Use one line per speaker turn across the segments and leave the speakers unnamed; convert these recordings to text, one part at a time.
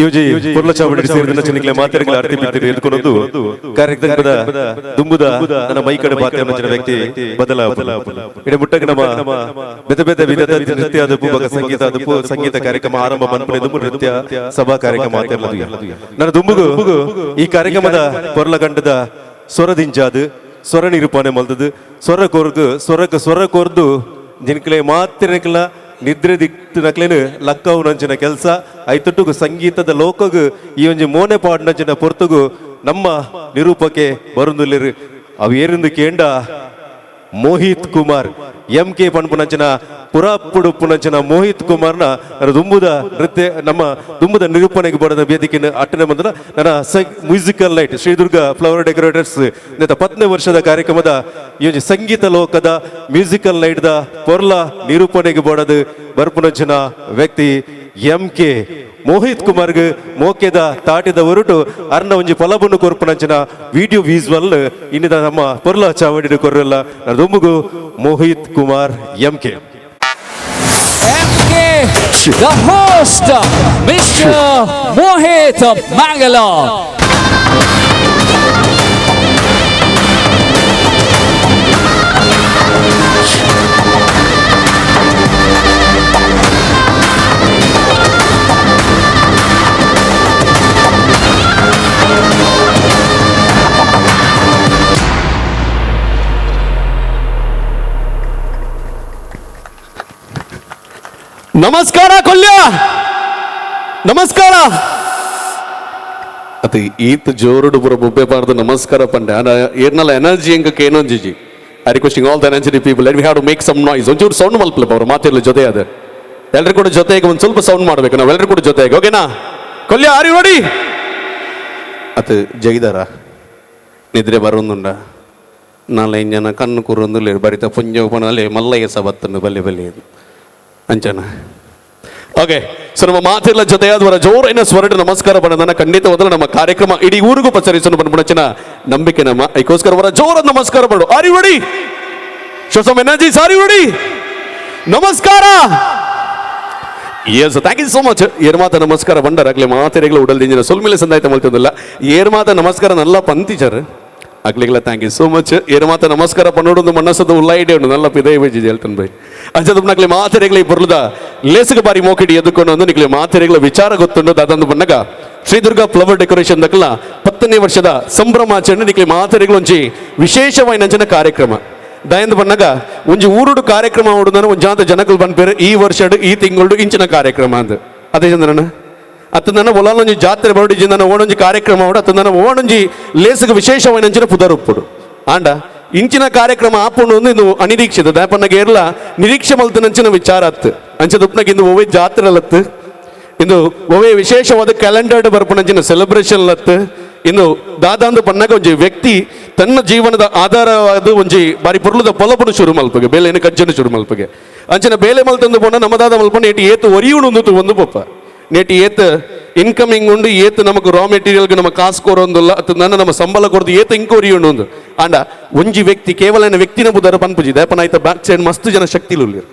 ಯೋಜಿ ಪೊರ್ಲ ಚಾವಡಿ ಸೇರಿದ ಚೆನ್ನಿಕ್ಲೆ ಮಾತೆರ್ಗಳ ಅರ್ತಿ ಬಿತ್ತಿರು ಎದ್ಕೊನೊಂದು ಕಾರ್ಯಕ್ರಮದ ದುಂಬುದ ನನ್ನ ಮೈಕಡೆ ಪಾತ್ರ ಮಂಚಿನ ವ್ಯಕ್ತಿ ಬದಲಾವಣೆ ಇಡ ಮುಟ್ಟಕ್ಕೆ ನಮ್ಮ ಬೇತೆ ಬೇತೆ ವಿಧದ ನೃತ್ಯ ಅದಪ್ಪು ಬಗ ಸಂಗೀತ ಅದಪ್ಪು ಸಂಗೀತ ಕಾರ್ಯಕ್ರಮ ಆರಂಭ ಮನ್ಪುನೆ ದುಂಬು ನೃತ್ಯ ಸಭಾ ಕಾರ್ಯಕ್ರಮ ಮಾತೆರ್ಲದು. ನನ್ನ ದುಂಬುಗು ಈ ಕಾರ್ಯಕ್ರಮದ ಪೊರ್ಲಗಂಡದ ಸ್ವರದಿಂಚಾದು ಸ್ವರ ನಿರೂಪಣೆ ಮಲ್ದದು, ಸ್ವರ ಕೋರ್ಗು ಸ್ವರಕ್ಕೆ ಸ್ವರ ಕೋರ್ದು ಜಿನ್ಕಲೆ ಮಾತ್ರ ನಿದ್ರೆ ದಿಕ್ತು ನಕ್ಲೇನು ಲಕ್ಕವು ನಂಚಿನ ಕೆಲಸ ಐತೊಟ್ಟುಗು ಸಂಗೀತದ ಲೋಕಗು ಈ ಒಂಜಿ ಮೋನೆ ಪಾಡ್ ನಂಚಿನ ಪೊರ್ತುಗು ನಮ್ಮ ನಿರೂಪಕ್ಕೆ ಬರುಂದುಲ್ಲೆರು. ಅವು ಏರಿಂದು ಕೇಂಡ ಮೋಹಿತ್ ಕುಮಾರ್ ಎಂ ಕೆ ಪನ್ಪುನಂಚಿನ ಪುರಾಪುಡು ಪುನಂಚಿನ ಮೋಹಿತ್ ಕುಮಾರ್ನ ನನ್ನ ದುಂಬುದ ನೃತ್ಯ ನಮ್ಮ ದುಂಬುದ ನಿರೂಪಣೆಗೆ ಬರೋದ ವೇದಿಕೆ ಅಟ್ಟನೆ ಬಂದ ನನ್ನ musical night Shridurga flower decorators ನೇತ 10ನೇ ವರ್ಷದ ಕಾರ್ಯಕ್ರಮದ ಈ ಒಂಜಿ ಸಂಗೀತ ಲೋಕದ musical night the ಪೊರ್ಲ ನಿರೂಪಣೆಗೆ ಬೋಡದು ಬರ್ಪುನಂಚಿನ ವ್ಯಕ್ತಿ ಎಂ ಕೆ ಮೋಹಿತ್ ಕುಮಾರ್ಗ್ ಮೋಕೆದ ತಾಟಿದ ಹೊರಟು ಅರ್ನ ಒಂಜಿ ಪಲಬನ್ನು ಕೊರ್ಪುನಂಚಿನ ವಿಡಿಯೋ ವಿಜುವಲ್ ಇನ್ನಿದ ನಮ್ಮ ಪೊರ್ಲ ಚಾವಡಿ ಕೊರ್ರಲ್ಲ ದುಂಬುಗು Mohit Kumar M K.
MK, the host, Mr. Mohit Mangalore.
ನಮಸ್ಕಾರ ಕೊಲ್ಯ, ನಮಸ್ಕಾರ. ಅದು ಈತ್ ಜೋರುಡು ಪುರ ಬೊಬ್ಬೆ ಪಾರ್ದು ನಮಸ್ಕಾರ ಪಂಡೆ ಏರ್ನಲ್ಲ energy ಎಂಕ ಕೇನೊಂಜಿಜಿ. I requesting all the energy people, let we have to make some noise. ಒಂಚೂರು ಸೌಂಡ್ ಮಲ್ಪಲೆ ಅವ್ರು ಮಾತಿರ್ಲಿ ಜೊತೆ. ಅದು ಎಲ್ಲರೂ ಕೂಡ ಜೊತೆಗೆ ಒಂದು ಸ್ವಲ್ಪ ಸೌಂಡ್ ಮಾಡಬೇಕು ನಾವೆಲ್ಲರೂ ಕೂಡ ಜೊತೆಗೆ, ಓಕೆನಾ? Kolya, are you ready? ಅದು ಜೈದಾರ ನಿದ್ರೆ ಬರೋದುಂಡ ನಾಲೈದು ಜನ ಕಣ್ಣು ಕೂರೊಂದು ಬರಿತ ಪುಂಜ ಪಣಲೆ ಮಲ್ಲಯ್ಯ ಸಬತ್ತನ್ನು ಬಲ್ಲೆ ಬಲ್ಲೆ ಅಂಚನ. ಓಕೆ, ಸೊ ನಮ್ಮ ಮಾತಿಲ್ಲ ಜೊತೆಯಾದವರ ಜೋರೈನ ಸ್ವರಡು ನಮಸ್ಕಾರ ಬಣ್ಣದನ್ನ ಖಂಡಿತವಾದಲು ನಮ್ಮ ಕಾರ್ಯಕ್ರಮ ಇಡೀ ಊರಿಗೂ ಪಸರಿಸಲು ಬಂದ್ಬಿಡಚಿನ ನಂಬಿಕೆ ನಮ್ಮ. ಅದಕ್ಕೋಸ್ಕರ ಅವರ ಜೋರ ನಮಸ್ಕಾರ ಮಾಡು. Are you ready? Show some energy. Are you ready? ನಮಸ್ಕಾರ. Yes, thank you so much. ಏರ್ ಮಾತ ನಮಸ್ಕಾರ ಬಂಡರ್ ಅಗ್ಲೆ ಮಾತೆರೆಗ್ಲ ಉಡಲ್ ದಿಂಜಿನ ಸೊಲ್ಮಿಲೆ ಸಂದಾಯ್ತ ಮಲ್ತದಲ್ಲ. ಏರ್ ಮಾತ ನಮಸ್ಕಾರ ನಲ್ಲ ಪಂತಿಚರ್ ಅಗ್ಲಿಗ್ಲ thank you so much. ಏರ್ ಮಾತ ನಮಸ್ಕಾರ ಪನ್ನೋಡೊಂದು ಮನಸ್ಸದ ಉಲ್ಲ ಐಡಿಯಾ ಉಂಡು ನಲ್ಲ ಪಿದೈ ಬೈಜಿ ಹೇಳ್ತಾನೆ ಬೈ. ಅಂಚದ ನಕ್ಲೆ ಮಾತೆರೆಗ್ಲ ಈ ಬೊರ್ಲದ ಲೇಸಗ ಬಾರಿ ಮೋಕಿಡಿ ಎದ್ದುಕೊಂಡು ಒಂದು ನಿಕ್ಲೆ ಮಾತೆರೆಗ್ಲ ವಿಚಾರ ಗೊತ್ತುಂಡು. ದಾದಂದು ಬನ್ನಗ ಶ್ರೀದುರ್ಗಾ ಫ್ಲವರ್ ಡೆಕೋರೇಷನ್ ದಕ್ಲ 10ನೇ ವರ್ಷದ ಸಂಭ್ರಮಾಚರಣೆ ನಿಕ್ಲೆ ಮಾತೆರೆಗ್ಲ ಒಂಜಿ ವಿಶೇಷವಾಯಿನಂಚಿನ ಕಾರ್ಯಕ್ರಮ. ದಯಂದ ಬನ್ನಗ ಒಂಜಿ ಊರುಡು ಕಾರ್ಯಕ್ರಮ ಉಡುದನ ಒಂಜಾತ ಜನಕಲ್ ಬನ್ಪೇರು ಈ ವರ್ಷಡ್ ಈ ತಿಂಗಳು ಇಂಚಿನ ಕಾರ್ಯಕ್ರಮ ಅಂದ್. ಅದೇ ಚಂದ್ರನ ಅತ್ತಂದನ ಒಲಾಲೊಂಜಿ ಜಾತ್ರೆ ಬರಡಿ ಜಿಂದನ ಓಣೊಂಜಿ ಕಾರ್ಯಕ್ರಮ ಉಡು ಅತ್ತಂದನ ಓಣೊಂಜಿ ಲೇಸಗ ವಿಶೇಷವಾಯಿನಂಚಿನ ಪುದರುಪ್ಪುಡು. ಆಂಡ ಇಂಚಿನ ಕಾರ್ಯಕ್ರಮ ಆಪುಂಡು ಒಂದು ಇದು ಅನಿರೀಕ್ಷಿತ. ದಾಪನ್ನಗ ಏರ್ಲ ನಿರೀಕ್ಷೆ ಮಲ್ತನಂಚಿನ ವಿಚಾರ ಅತ್ತು. ಅಂಚದ ಉಪ್ನಗ ಇಂದು ಒವೇ ಜಾತ್ರೆ ಲತ್ತು, ಇಂದು ಒವೇ ವಿಶೇಷವಾದ ಕ್ಯಾಲೆಂಡರ್ ಬರ್ಪುನಂಚಿನ ಸೆಲೆಬ್ರೇಷನ್ ಲತ್ತು. ಇಂದು ದಾದಾಂದು ಪನ್ನಗ ಒಂಜಿ ವ್ಯಕ್ತಿ ತನ್ನ ಜೀವನದ ಆಧಾರವಾದ ಒಂಜಿ ಬಾರಿ ಪೊರ್ಲುದ ಪೊಲಬುನು ಶುರು ಮಲ್ಪಗೆ ಬೇಲೆನ ಕಜ್ಜನು ಶುರು ಮಲ್ಪಗೆ. ಅಂಚಿನ ಬೇಲೆ ಮಲ್ತಂದು ಪೋಣ ನಮ್ಮದಾದ ಮಲ್ಪನ ಏಟಿ ಏತು ಒರಿಯುಣು ಒಂದು ಪೊಪ್ಪ ನೇಟಿ ಏತ್ ಇನ್ಕಮಿಂಗ್ ಉಂಡು, ಏತ್ ನಮಕ್ ರಾ ಮೆಟೀರಿಯಲ್ಗೆ ನಮ್ಮ ಕಾಸು ಕೊರೊಂದುಲ್ಲ ಅತ್ತ ನನ್ನ ನಮ್ಮ ಸಂಬಳ ಕೊರದು ಏತ್ ಇಂಕ ಒರಿಯುಂಡು ಒಂದು. ಆಂಡ ಒಂಜಿ ವ್ಯಕ್ತಿ ಕೇವಲ ವ್ಯಕ್ತಿನ ಬುದರ ಪನ್ಪುಜಿ ದಾಪನ ಆಯ್ತ ಬ್ಯಾಕ್ ಸೈಡ್ ಮಸ್ತ್ ಜನ ಶಕ್ತಿಲು ಉಲ್ಲೆರ್.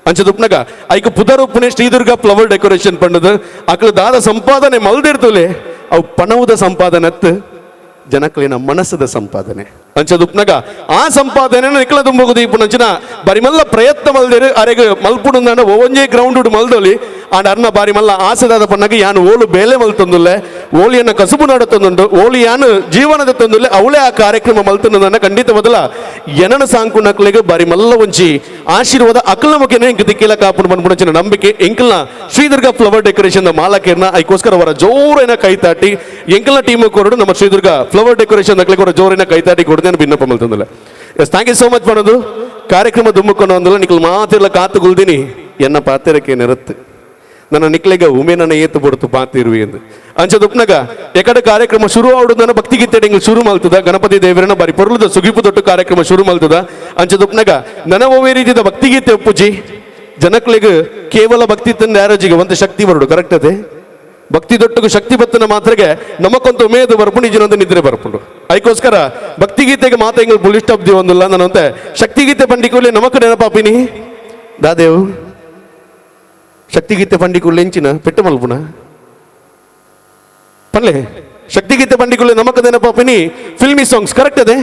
ಅಂಚದ ಉಪ್ನಗ ಐಕ್ ಪುದರ್ ಉಪ್ಪುನೆ ಶ್ರೀದುರ್ಗಾ ಫ್ಲವರ್ ಡೆಕೋರೇಷನ್ ಪಂಡದು. ಅಕ್ಲು ದಾದ ಸಂಪಾದನೆ ಮಲ್ದಿರ್ತುಲೆ ಅವು ಪಣವುದ ಸಂಪಾದನೆ ಅತ್ತು, ಜನಕ್ಲಿನ ಮನಸ್ಸದ ಸಂಪಾದನೆ. ಅಂಚದ ಉಪ್ನಗ ಆ ಸಂಪಾದನೆ ನಿಕ್ಲ ತುಂಬುಗುದು ಇಪ್ಪುನಂಚಿನ ಬರಿಮಲ್ಲ ಪ್ರಯತ್ನ ಮಲ್ದಿರು. ಅರೆಗ್ ಮಲ್ಪುಡು ಒಂಜೇ ಗ್ರೌಂಡ್ ಮಲ್ದೊಲಿ. ಆಂಡ ಅರ್ನ ಬಾರಿ ಮಲ್ಲ ಆಸೆದಾದ ಪನ್ನಗ ಯಾನು ಓಲು ಬೇಲೆ ಮಲ್ತೊಂದುಲ್ಲೆ, ಓಲಿಯನ್ನ ಕಸುಬು ನಡತೊಂದುಂಡು, ಓಲು ಯಾನು ಜೀವನದ ತಂದುಲ್ಲೆ, ಅವಳೇ ಆ ಕಾರ್ಯಕ್ರಮ ಮಲ್ತೊಂದನ್ನ ಖಂಡಿತ ಮೊದಲ ಎನನ ಸಾಂಕು ನಕ್ಲೆಗ್ ಬಾರಿ ಮಲ್ಲ ಒಂಜಿ ಆಶೀರ್ವಾದ ಅಕಲ್ನ ಮುಖೇನ ಇಂಕ್ ದಿಕ್ಕಿಲ ಕಾಪುಡು ಬಂದ್ಬಿಡಂಚಿನ ನಂಬಿಕೆ ಎಂಕಲ್ನ ಶ್ರೀದುರ್ಗಾ ಫ್ಲವರ್ ಡೆಕೋರೇಷನ್ ಮಾಲಕೇರ್ನ. ಐಕೋಸ್ಕರ ಅವರ ಜೋರೇನ ಕೈ ತಾಟಿ ಎಂಕಲ್ನ ಟೀಮ್ ಕೊರಡು ನಮ್ಮ ಶ್ರೀದುರ್ಗಾ ಫ್ಲವರ್ ಡೆಕೋರೇಷನ್ ನಕ್ಲೆ ಕೂಡ ಜೋರೇನ ಕೈ ತಾಟಿ ಕೊಡದೆ ಭಿನ್ನಪ್ಪ ಮಲ್ತಂದಿಲ್ಲ. Yes, thank you so much. ಮಾಡೋದು ಕಾರ್ಯಕ್ರಮ ದುಮ್ಮುಕೊಂಡು ಅಂದಲ್ಲ ನಿಕ್ಲು ಮಾತಿರ್ಲ ಕಾತು ಗುಲ್ದಿನಿ ಎನ್ನ ಪಾತಿರಕ್ಕೆ ನೆರತ್ತು ನನ್ನ ನಿಕ್ಲೆಗ ಉಮೆ ನನ್ನ ಏತು ಬೊಡ್ತು ಪಾತಿರುವೆ ಎಂದು. ಅಂಚದುಪ್ನಗ ಎಕಡೆ ಕಾರ್ಯಕ್ರಮ ಶುರು ಆಡುದನ್ನ ಭಕ್ತಿಗೀತೆ ಎಂಗ್ ಶುರು ಮಲ್ತದ ಗಣಪತಿ ದೇವರನ್ನ ಬಾರಿ ಪೊರ್ಲುದ ಸುಗಿಪು ದೊಡ್ಡ ಕಾರ್ಯಕ್ರಮ ಶುರು ಮಲ್ತದ. ಅಂಚದುಪ್ನಗ ನನ ಒವೇ ರೀತಿದ ಭಕ್ತಿಗೀತೆ ಒಪ್ಪುಜಿ. ಜನಕ್ಲೆಗ್ ಕೇವಲ ಭಕ್ತಿ ತಂದ ಯಾರೋಜಿಗೆ ಒಂದು ಶಕ್ತಿ ಬರುಡು ಕರೆಕ್ಟ್ ಅದೇ. ಭಕ್ತಿ ದೊಟ್ಟಗು ಶಕ್ತಿ ಬತ್ತನ ಮಾತ್ರೆಗೆ ನಮಕೊಂತ ಉಮೇದು ಬರ್ಪುಂಡು ಇಜಿನೊಂದು ನಿದ್ರೆ ಬರ್ಪುಂಡು. ಅದಕ್ಕೋಸ್ಕರ ಭಕ್ತಿಗೀತೆಗೆ ಮಾತ ಎಂಗ್ ಪುಲಿ ಸ್ಟಾಪ್ ಒಂದಿಲ್ಲ ನನ್ನಂತೆ ಶಕ್ತಿಗೀತೆ ಪಂಡಿಕೂಲೆ ನಮಕ್ ನೆನಪಾಪಿನಿ ದಾದೇವು. ಶಕ್ತಿಗೀತೆ ಪಂಡಿಕೂಲೆ ಎಂಚಿನ ಪೆಟ್ಟು ಮಲ್ಪುನ ಪನ್ಲೆ ಶಕ್ತಿಗೀತೆ ಬಂಡಿಕೊಳ್ಳಿ ನಮಕ ನೆನಪಾಪಿನಿ filmy songs correct ಅದೇ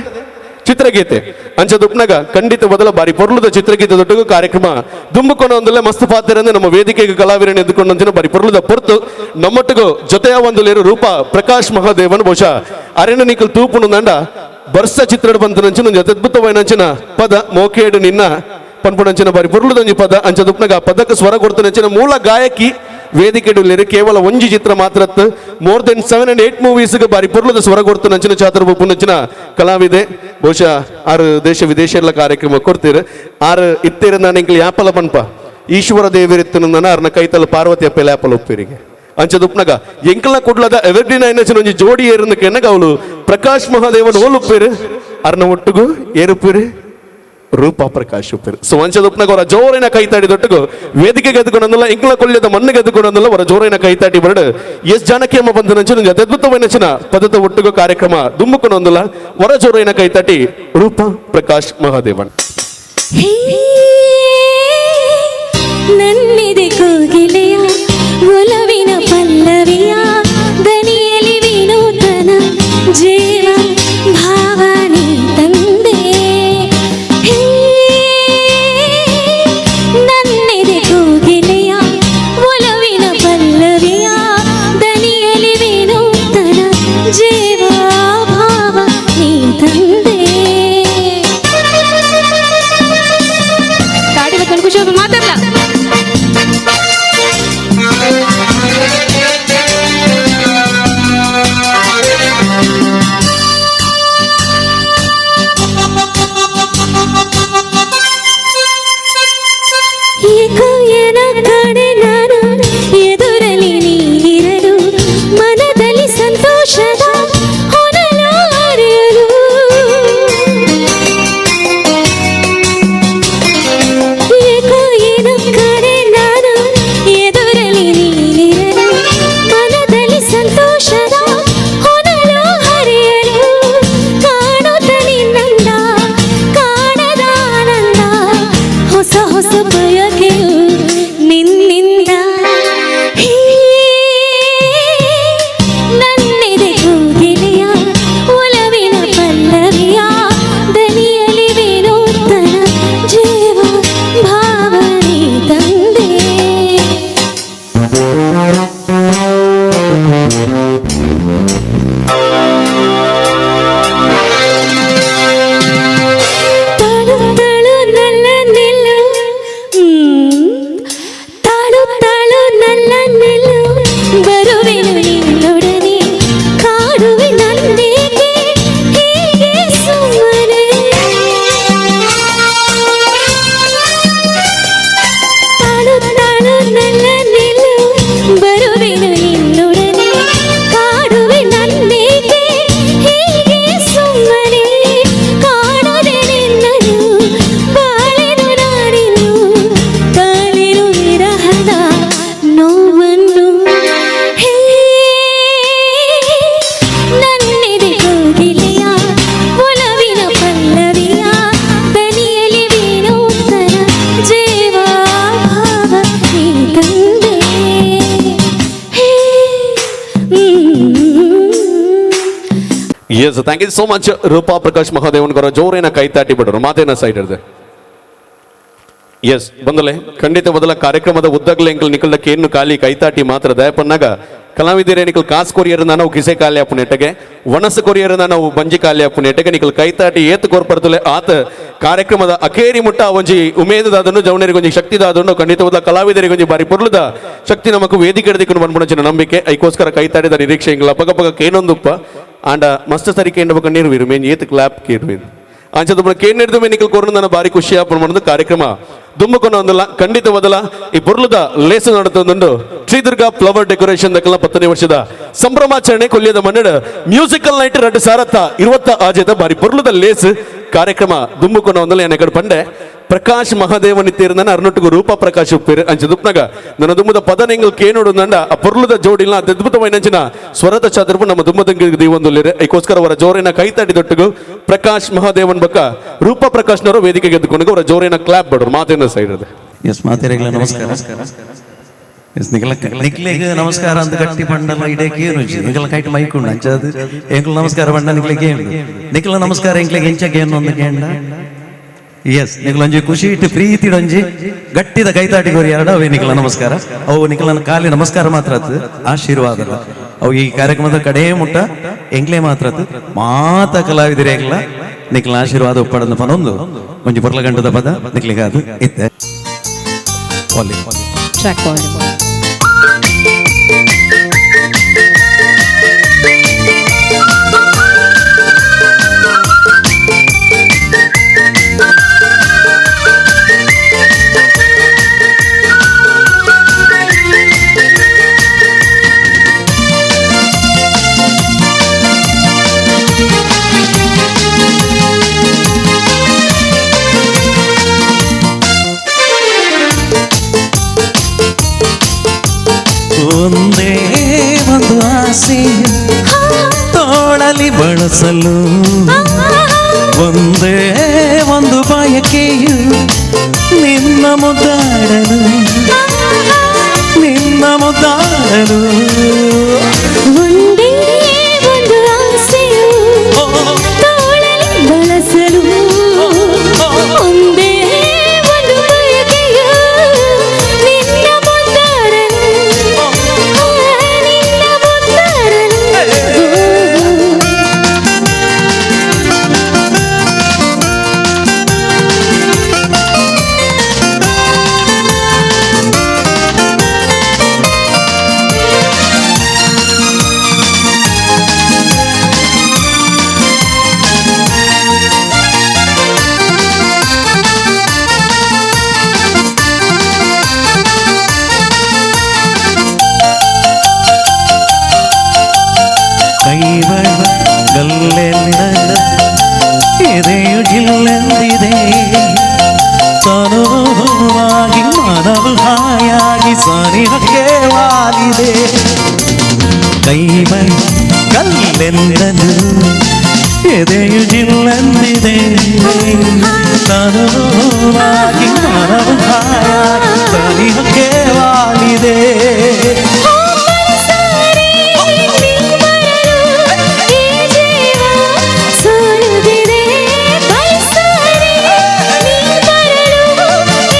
ಚಿತ್ರಗೀತೆ ಅಂಚ ದುಪ್ನಗ ಖಂಡಿತ ಬದಲ ಬಾರಿ ಪೊರ್ಲುದ ಚಿತ್ರಗೀತೆ ದೊಡ್ಡ ಕಾರ್ಯಕ್ರಮ ದುಂಬುಕೊಂಡು ಒಂದಲ್ಲ ಮಸ್ತ್ ಪಾತ್ರ ನಮ್ಮ ವೇದಿಕೆಗೆ ಕಲಾವಿರನ್ನು ಎದ್ದುಕೊಂಡು ಬಾರಿ ಪೊರ್ಲುದ ಪೊರ್ತು ನಮ್ಮೊಟ್ಟಿಗೂ ಜೊತೆಯ ಒಂದು ಲೇರು ರೂಪ ಪ್ರಕಾಶ್ ಮಹಾದೇವನ್ ಬಹುಶಃ ಅರೆನ ನಿಕಲ್ ತೂಪುನು ನಂಡ ಬರ್ಸ ಚಿತ್ರಡ್ ಬಂತನಂಚಿನ ಒಂಜಿ ಅತ್ಯದ್ಭುತವಾಯಿನಂಚಿನ ಪದ ಮೋಕೇಡು ನಿನ್ನ ಪನ್ಪುನಂಚಿನ ಬಾರಿ ಪೊರ್ಲುದಂಜಿ ಪದ ಅಂಚ ದುಪ್ನಗ ಪದಕ್ಕೆ ಸ್ವರ ಕೊಡ್ತನಂಚಿನ ಮೂಲ ಗಾಯಕಿ ವೇದಿಕೆ ಕೇವಲ ಒಂಜಿ ಚಿತ್ರ ಮಾತ್ರ more than 7 and 8 movies ಬಾರಿ ಪೊರ್ಲುದ ಸ್ವರ ಕೊಡ್ತನಂಚಿನ ಚಾತರ ಬೊಪ್ಪುನಂಚಿನ ಕಲಾವಿದೆ ಬಹುಶಃ ಆರು ದೇಶ ವಿದೇಶ ಎಲ್ಲ ಕಾರ್ಯಕ್ರಮ ಕೊಡ್ತೀರ ಆರು ಇತ್ತೀರ ನಾನು ಇಂಕ್ಲು ಯಾಪಲ ಪನ್ಪ ಈಶ್ವರ ದೇವರಿತ್ತನ ಅರ್ನ ಕೈತಲ ಪಾರ್ವತಿ ಅಪ್ಪೆಲ ಯಾಪಲ ಒಪ್ಪಿರಿಗೆ ಅಂಚ ದುಪ್ನಗ ಎಂಕಲ್ನ ಕುಡ್ಲದ ಎವರ್ಗ್ರೀನ್ ಐನಚಿನ ಒಂಜಿ ಜೋಡಿ ಏರುನ ಕೆನ್ನಗ ಅವಳು ಪ್ರಕಾಶ್ ಮಹಾದೇವನ್ ಓಲುಪ್ಪೇರು ಅರ್ನ ಒಟ್ಟುಗು ಏರುಪ್ಪೇರು ರೂಪಾ ಪ್ರಕಾಶ್ ಉಪ್ಪೇರು. ಸೊ ಅಂಚ ದುಪ್ನಗ ಅವರ ಜೋರಿನ ಕೈತಾಡಿ ದೊಟ್ಟಗು ವೇದಿಕೆ ಗೆದ್ದುಕೊಂಡಲ್ಲ ಇಂಕ್ಲ ಕೊಲ್ಯದ ಮಣ್ಣು ಗೆದ್ದುಕೊಂಡಲ್ಲ ಅವರ ಜೋರಿನ ಕೈತಾಡಿ ಬರಡು ಎಸ್ ಜಾನಕಿ ಅಮ್ಮ ಬಂದ ನಂಚಿನ ಒಂಜಿ ಅತ್ಯದ್ಭುತವಾಯಿನಂಚಿನ ಪದದ ಒಟ್ಟುಗು ಕಾರ್ಯಕ್ರಮ ದುಂಬುಕೊಂಡೊಂದಲ್ಲ ವರ ಜೋರಿನ ಕೈತಾಟಿ ರೂಪಾ ಪ್ರಕಾಶ್ ಮಹಾದೇವನ್.
ನನ್ನಿದೆ ಕೋಗಿಲೆಯ ಒಲವಿನ ಪಲ್ಲವಿಯ ದನಿಯಲ್ಲಿ ವಿನೂತನ ಜೀವ ಭಾವನೆ ತಂದೆ. ಹೇ, ನನ್ನಿದೆ ಕೋಗಿಲೆಯ ಒಲವಿನ ಪಲ್ಲವಿಯ ದನಿಯಲ್ಲಿ ವಿನೂತನ ಜೀವ ಭಾವ ನೀ ತಂದೆ. ತಾಡಿ ಖುಷಿ ಮಾತಾಡಲ್ಲ. ಏಕೋ ಎನ ಕಡೆ ನಾನು ಎದುರಲಿ ನೀನಿರಲು ಮನದಲ್ಲಿ ಸಂತೋಷದ ಹೊನಲು ಅರಿಯಲು. ಏಕೋ ಎನ ಕಡೆ ನಾನು ಎದುರಲಿ ನೀನಿರಲು ಮನದಲ್ಲಿ ಸಂತೋಷದ ಹೊನಲು ಹರಿಯಲು. ಕಾಣುತ್ತ ನಿನ್ನಂದ ಕಾಣದ ಆನಂದ ಹೊಸ ಹೊಸ ಬಯಕೆಯು ನಿನ್ನಿಂದ. ಹೇ, ನನ್ನಿದೆ ಕೋಗಿಲೆಯ ಒಲವಿನ ಪಲ್ಲವಿಯ ದನಿಯಲ್ಲಿ ವಿನೂತನ ಜೀವ ಭಾವನೆ ತಂದೆ. ತಾಳು ತಾಳು ನಲ್ಲ ನಿಲ್ಲು ತಾಳು ತಾಳು ನಲ್ಲ ನಿಲ್ಲು ಬರುವೆನು ನಿನ್ನೊಡನೆ ಕಾಡುವೆ ನನ್ನೇಕೆ ಹೀಗೆ ಸುಮ್ಮನೆ. ತಾಳು ತಾಳು ನಲ್ಲ ನಿಲ್ಲು ಬರುವೆನು ನಿನ್ನೊಡನೆ ಕಾಡುವೆ ನನ್ನೇಕೆ ಹೀಗೆ ಸುಮ್ಮನೆ. ಕಾಣದೆ ನಿನ್ನನು ಬಾಳೆನು ನಾನಿನ್ನು ತಾಳೆನು ವಿರಹದ ನೋವನ್ನು. ಹೇ, ನನ್ನಿದೆ ಕೋಗಿಲೆಯ ಒಲವಿನ ಪಲ್ಲವಿಯ ದನಿಯಲ್ಲಿ ವಿನೂತನ ಜೀವ ಭಾವ ನೀ ತಂದೆ. ಹೇ.
Yes, thank you so much Roopa Prakash Mahadevan ಅವರ ಜೋರೇನ ಕೈತಾಟಿ ಬಿಡೋರು ಮಾತೇನ ಸೈಡ್ ಹಿಡ್ದೆ. ಎಸ್ ಬಂದಲೆ ಖಂಡಿತ ಮೊದಲ ಕಾರ್ಯಕ್ರಮದ ಉದ್ದಗ್ಲೆ ಎಂಕಲ್ ನಿಕಲ್ದ ಕೇನ್ನು ಖಾಲಿ ಕೈತಾಟಿ ಮಾತ್ರ ದಯಪನ್ನಾಗ ಕಲಾವಿದರೇ ನಿಕಲ್ ಕಾಸ್ ಕೊರಿಯರ್ ನಾವು ಕಿಸೆ ಖಾಲಿ ಅಪ್ಪು ನೆಟ್ಟಗೆ ವನಸು ಕೊರಿಯರ್ ನಾವು ಬಂಜಿ ಖಾಲಿ ಅಪ್ಪು ನೆಟ್ಟಗೆ ನಿಕಲ್ ಕೈತಾಟಿ ಏತ್ ಕೋರ್ಪರ್ತಲೆ ಆತ ಕಾರ್ಯಕ್ರಮದ ಅಕೇರಿ ಮುಟ್ಟ ಒಂಜಿ ಉಮೇದದಾದನ್ನು ಜವನರಿಗೆ ಒಂಜಿ ಶಕ್ತಿದಾದನ್ನು ಖಂಡಿತ ಮೊದಲ ಕಲಾವಿದರಿಗೆ ಒಂಜಿ ಬಾರಿ ಪೊರ್ಲುದ ಶಕ್ತಿ ನಮಕ್ ವೇದಿಕೆ ಹಿಡಿದಿಕೊಂಡು ಬಂದ್ಬಿಡಂಚಿನ ನಂಬಿಕೆ ಐಕೋಸ್ಕರ ಕೈತಾಡಿದ ನಿರೀಕ್ಷೆ ಇಂಗ್ಲ ಪಗ ಪಗ ಕೇನೊಂದುಪ್ಪ ಆಂಡ ಮಸ್ತ್ ಸರಿ ಕೇಂದ್ರ ಬೊಕ ನೀರು ಮೇನ್ ಏತ್ ಕ್ಲಾಪ್ ಕೇರುವಿನ್ ಅಂಚದ ಕೇನ್ ಹಿಡಿದು ನಿಕಲ್ ಕೊರ್ನು ನನ್ನ ಬಾರಿ ಖುಷಿ ಆಪುಂಡು ಕಾರ್ಯಕ್ರಮ ದುಮ್ಮುಕೊನ ಒಂದಲ್ಲ ಖಂಡಿತ ಬದಲ ಈ ಬೊರ್ಲುದ ಲೇಸು ನಡತೊಂದುಂಡು ಶ್ರೀ ದುರ್ಗಾ ಫ್ಲವರ್ ಡೆಕೋರೇಷನ್ ದಕಲ 10ನೇ ವರ್ಷದ ಸಂಭ್ರಮಾಚರಣೆ ಕೊಲ್ಯದ ಮನ್ನಡ ಮ್ಯೂಸಿಕಲ್ ನೈಟ್ ರಡ್ಡು ಸಾರತ್ತ ಇರುವತ್ತ ಆಜೇತ ಬಾರಿ ಬೊರ್ಲುದ ಲೇಸ್ ಕಾರ್ಯಕ್ರಮ ದುಮ್ಮುಕೊನ ಒಂದಲ್ಲ ಎನ್ನ ಪಂಡೆ ಪ್ರಕಾಶ್ ಮಹಾದೇವನ್ ಇತ್ತೀರ್ನ ಅರ್ನೊಟ್ಟಿಗೆ ರೂಪ ಪ್ರಕಾಶ್ ಉಪ್ಪೇರು ಅಂಚ ದುಪ್ನಗ ನನ್ನ ದುಮ್ಮದ ಪದ ನಿಂಗಲ್ ಕೇನೋಡು ನಂಡ ಆ ಪೊರ್ಲುದ ಜೋಡಿಲ್ಲ ಅದ್ಭುತವಾಯಿನಂಚಿನ ಸ್ವರದ ಚಾತುರ್ಪು ನಮ್ಮ ದುಮ್ಮದಂಗ ದೀವೊಂದುಲ್ಲೇರು ಐಕೋಸ್ಕರ ಅವರ ಜೋರಿನ ಕೈತಾಟಿ ದೊಟ್ಟುಗು ಪ್ರಕಾಶ್ ಮಹಾದೇವನ್ ಬಕ್ಕ ರೂಪ ಪ್ರಕಾಶ್ನವರು ವೇದಿಕೆಗೆ ಎದ್ದುಕೊಂಡು ಅವರ ಜೋರಿನ ಕ್ಲಾಪ್ ಬಡವರು ಮಾತಿನ ಸೈಡ್
ಎಸ್ ಮಾತೆರೆಗಳ ನಮಸ್ಕಾರ. ನಿಕ್ಲೆಗ್ ನಮಸ್ಕಾರ ಅಂತ ಗಟ್ಟಿ ಪಂಡಲ ಇಡಕ್ಕೆ ಏನು ನಿಕಲ ಕೈಟ್ ಮೈಕ್ ಉಂಡು ಅಂಚಾದ್ ಎಂಕ್ಲ ನಮಸ್ಕಾರ ಪಂಡ ನಿಕ್ಲೆಗ್ ಏನು ನಿಕ್ಲ ನಮಸ್ಕಾರ ಎಂಕ್ಲೆಗ್ ಎಂಚಕ್ಕೆ ಏನು ಒಂದು ಕೇಂಡ. ಎಸ್, ನಿಕ್ಲೊಂಜಿ ಖುಷಿ ಇಟ್ಟು ಪ್ರೀತಿಡೊಂಜಿ ಗಟ್ಟಿದ ಕೈತಾಟಿ ಕೊರಿ ಎರಡ ಅವೇ ನಿಕ್ಲ ನಮಸ್ಕಾರ. ಅವು ನಿಕ್ಲನ ಖಾಲಿ ನಮಸ್ಕಾರ ಮಾತ್ರ ಅತ್ತು ಆಶೀರ್ವಾದ. ಅವು ಈ ಕಾರ್ಯಕ್ರಮದ ಕಡೆ ಮುಟ್ಟ ಎಂಕ್ಲೆ ಮಾತ್ರ ಅತ್ತು ಮಾತ ಕಲಾವಿದರೇಗ್ಲ ನಿಕ್ಲ ಆಶೀರ್ವಾದ ಉಪ್ಪಡಂದ ಪನೊಂದು ಒಂಜಿ ಪೊರ್ಲಗಂಟದ ಪದ ನಿಕ್ಲಿಗ ಅದು ಇತ್ತೆ.
Track volume.
ಒಂದೇ ಒಂದು ಆಸೆ ತೋಳಲಿ ಬಳಸಲು, ಒಂದೇ ಒಂದು ಬಯಕೆಯು ನಿನ್ನ ಮುದ್ದಾಡಲು, ನಿನ್ನ ಮುದ್ದಾಡಲು.
ಒಂದೇ ಒಂದು ಆಸೆಯು ತೋಳಲಿ ಬಳಸಲು, ಒಂದೇ ಒಂದು ಬಯಕೆಯು ನಿನ್ನ ಮುದ್ದಾಡಲು, ನಿನ್ನ ಮುದ್ದಾಡಲು.
ಕೈಬಳ್ಗಲ್ಲೆಲ್ಲ ಎದೆಯು ಜಿಲ್ಲೆಂದಿದೆ, ತನುವಾಗಿ ಮನವು ಹಾಯಾಗಿ ಸನಿಹಕ್ಕೆ ವಾಲಿದೆ. ಕೈಬಳ್ಗಲ್ಲೆಲ್ಲನು ಎದೆಯು ಜಿಲ್ಲೆಂದಿದೆ, ತನುವಾಗಿ ಮನವು ಹಾಯಾಗಿ ಸನಿಹಕ್ಕೆ ವಾಲಿದೆ.
ಸಾರಿ ನೀ ಬರಲು ಈ ಜೀವ ಸೋಲುತ್ತಿದೆ, ಬಯಸಾರೆ ನೀ ಬರಲು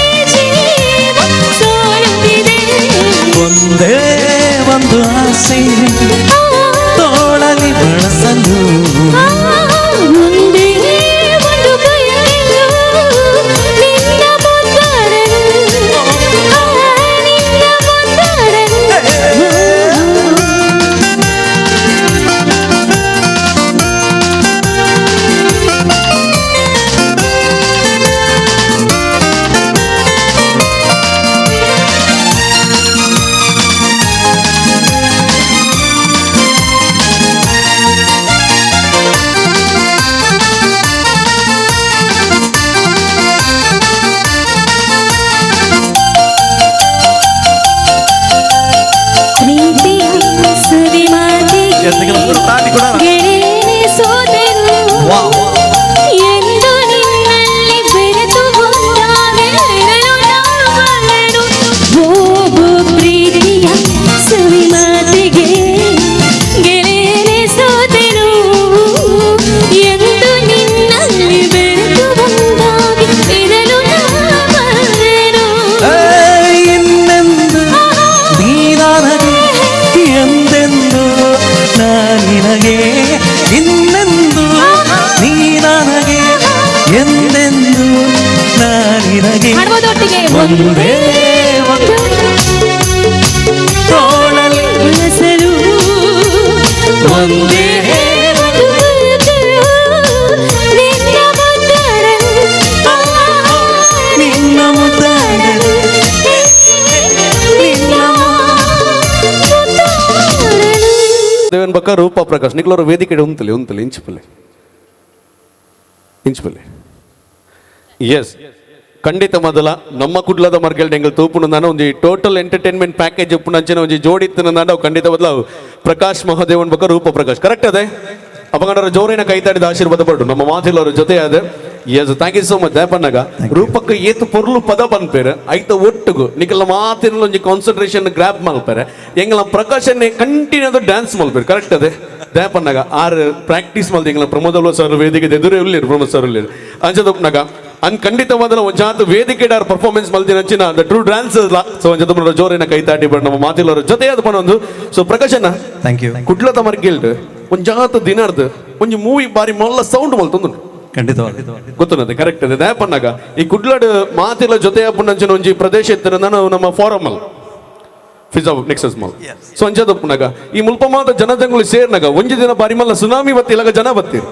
ಈ ಜೀವ ಸೋಲುತ್ತಿದೆ.
ಒಂದೇ ಒಂದು ಆಸೆ ತೋಳಲಿ ಬಳಸಲು,
ಒಂದೇ ಒಂದು ಬಯಕೆಯು ನಿನ್ನ ಮುದ್ದಾಡಲು, ನಿನ್ನ ಮುದ್ದಾಡಲು. ಪ್ರೀತಿಯ ಸುವಿ ಮಾತಿಗೆ ಗೆಳೆಯನೇ ಸೋತೆನು, ಎಂದು ನಿನ್ನಲ್ಲಿ ಬೆರೆತು ಒಂದಾಗಿ ಇರಲು ನಾ ಬಲ್ಲೆನು. ಹೋಗು ಪ್ರೀತಿಯ ಸುವಿ ಮಾತಿಗೆ ಗೆಳೆಯನೇ ಸೋತೆನು, ಎಂದು ನಿನ್ನಲ್ಲಿ ಬೆರೆತು ಒಂದಾಗಿ ಇರಲು ನಾ ಬಲ್ಲೆನು.
ಇನ್ನೆಂದು ನೀ ನನಗೆ, ಎಂದೆಂದು ನಾ ನಿನಗೆ, ಇನ್ನೆಂದು ನೀ ನನಗೆ, ಎಂದೆಂದು ನಾ ನಿನಗೆ.
ಹಾಡ್ಬೋದು ಒಟ್ಟಿಗೆ.
ಒಂದೇ ಒಂದು ತೋಳಲಿ
ಬಳಸಲು,
ಒಂದೇ
ಒಂದು ಬಯಕೆಯು ನಿನ್ನ ಮುದ್ದಾಡಲು,
ನಿನ್ನ ಮುದ್ದಾಡಲು,
ನಿನ್ನ ಮುದ್ದಾಡಲು.
ದೇವನ್ ಬಕ್ಕ ರೂಪಾ ಪ್ರಕಾಶ್ ನಿಕ್ಲವರು ವೇದಿಕೆ ಉಂತಲಿ ಉಂತಲಿ ಇಂಚಿಪಲ್ಲೆ ಇಂಚಿಪಲ್ಲೆ. ಎಸ್, ಖಂಡಿತ ಮೊದಲ ನಮ್ಮ ಕುಡ್ಲದ ಮರ್ಗೆಲ್ಡ್ ಎಂಗಲ್ ತೂಪುನು ನಾನು ಒಂಜಿ total entertainment package ಉಪ್ಪುನ ಅಂಚಿನ ಒಂಜಿ ಜೋಡಿತ್ತು ನಾನು ಖಂಡಿತ ಬದಲ ಪ್ರಕಾಶ್ ಮಹಾದೇವನ್ ಬಕ್ಕ ರೂಪ ಪ್ರಕಾಶ್ ಕರೆಕ್ಟ್ ಅದೇ. ಅಪಗಂಡರ ಜೋರಿನ ಕೈತಾಡಿದ ಆಶೀರ್ವಾದ ಪಡು ನಮ್ಮ ಮಾತಿಲ್ಲವರ ಜೊತೆ ಅದೇ. Yes, thank you so much. ದಯಪನ್ನಾಗ ರೂಪಕ್ಕ ಏತು ಪೊರ್ಲು ಪದ ಪನ್ಪೇರು ಐತ ಒಟ್ಟುಗು ನಿಕಲ್ಲ ಮಾತಿನ ಒಂಜಿ ಕಾನ್ಸಂಟ್ರೇಷನ್ ಗ್ರಾಪ್ ಮಲ್ಪೇರೆ ಎಂಗಲ ಪ್ರಕಾಶನೆ ಕಂಟಿನ್ಯೂ ಡ್ಯಾನ್ಸ್ ಮಲ್ಪೇರು ಕರೆಕ್ಟ್ ಅದೇ. ದಯಪನ್ನಾಗ ಆರ್ ಪ್ರಾಕ್ಟೀಸ್ ಮಲ್ದು ಎಂಗಲ ಪ್ರಮೋದ್ ಅಲ್ವ ಸರ್ ವೇದಿಕೆ ಎದುರೇ ಉಳ್ಳೇರು, ಪ್ರಮೋದ್ ಸರ್ ಉಳ್ಳೇರು. ಅಂಚದಪ್ಪನಾಗ ಅನ್ ಖಂಡಿತವಾದ ಒಂಜಾತ ವೇದಿಕೆ ಆರ್ ಪರ್ಫಾರ್ಮೆನ್ಸ್ ಮಲ್ದಿನ ಅಂಚಿನ the true dance. So ಒಂಜಾತ ಜೋರಿನ ಕೈ ತಾಟಿ ಬಣ್ಣ ನಮ್ಮ ಮಾತಿಲ್ಲವರ ಜೊತೆ ಅದು ಪನೊಂದು. ಸೊ ಪ್ರಕಾಶನ
thank you.
ಕುಡ್ಲದ ಮರ್ಗಿಲ್ಡ್ ಒಂಜಾತ ದಿನರ್ದು ಒಂಜಿ ಮೂವಿ ಬಾರಿ ಮೊಲ್ಲ ಸೌಂಡ್ ಮಲ್ತೊಂದು
ಖಂಡಿತವಾಗಿ
ಗೊತ್ತುನದೆ ಕರೆಕ್ಟ್ ಅದೇ. ದಯಪನ್ನಾಗ ಈ ಕುಡ್ಲಡ್ ಮಾತಿಲ್ಲ ಜೊತೆ ಪುಣ್ಣಂಚಿನ ಒಂಜಿ ಪ್ರದೇಶ ಇತ್ತರ ನಾನು ನಮ್ಮ ಫಾರಮ್ ಅಲ್ ಫಿಜಾ nexus mall. So ಅಂಚದಪ್ಪನಾಗ ಈ ಮುಲ್ಪ ಮಾತ ಜನಜಂಗುಳಿ ಸೇರ್ನಾಗ ಒಂಜಿ ದಿನ ಬಾರಿ ಮಲ್ಲ ಸುನಾಮಿ ಬತ್ತಿಲಾಗ ಜನ ಬತ್ತೀರು.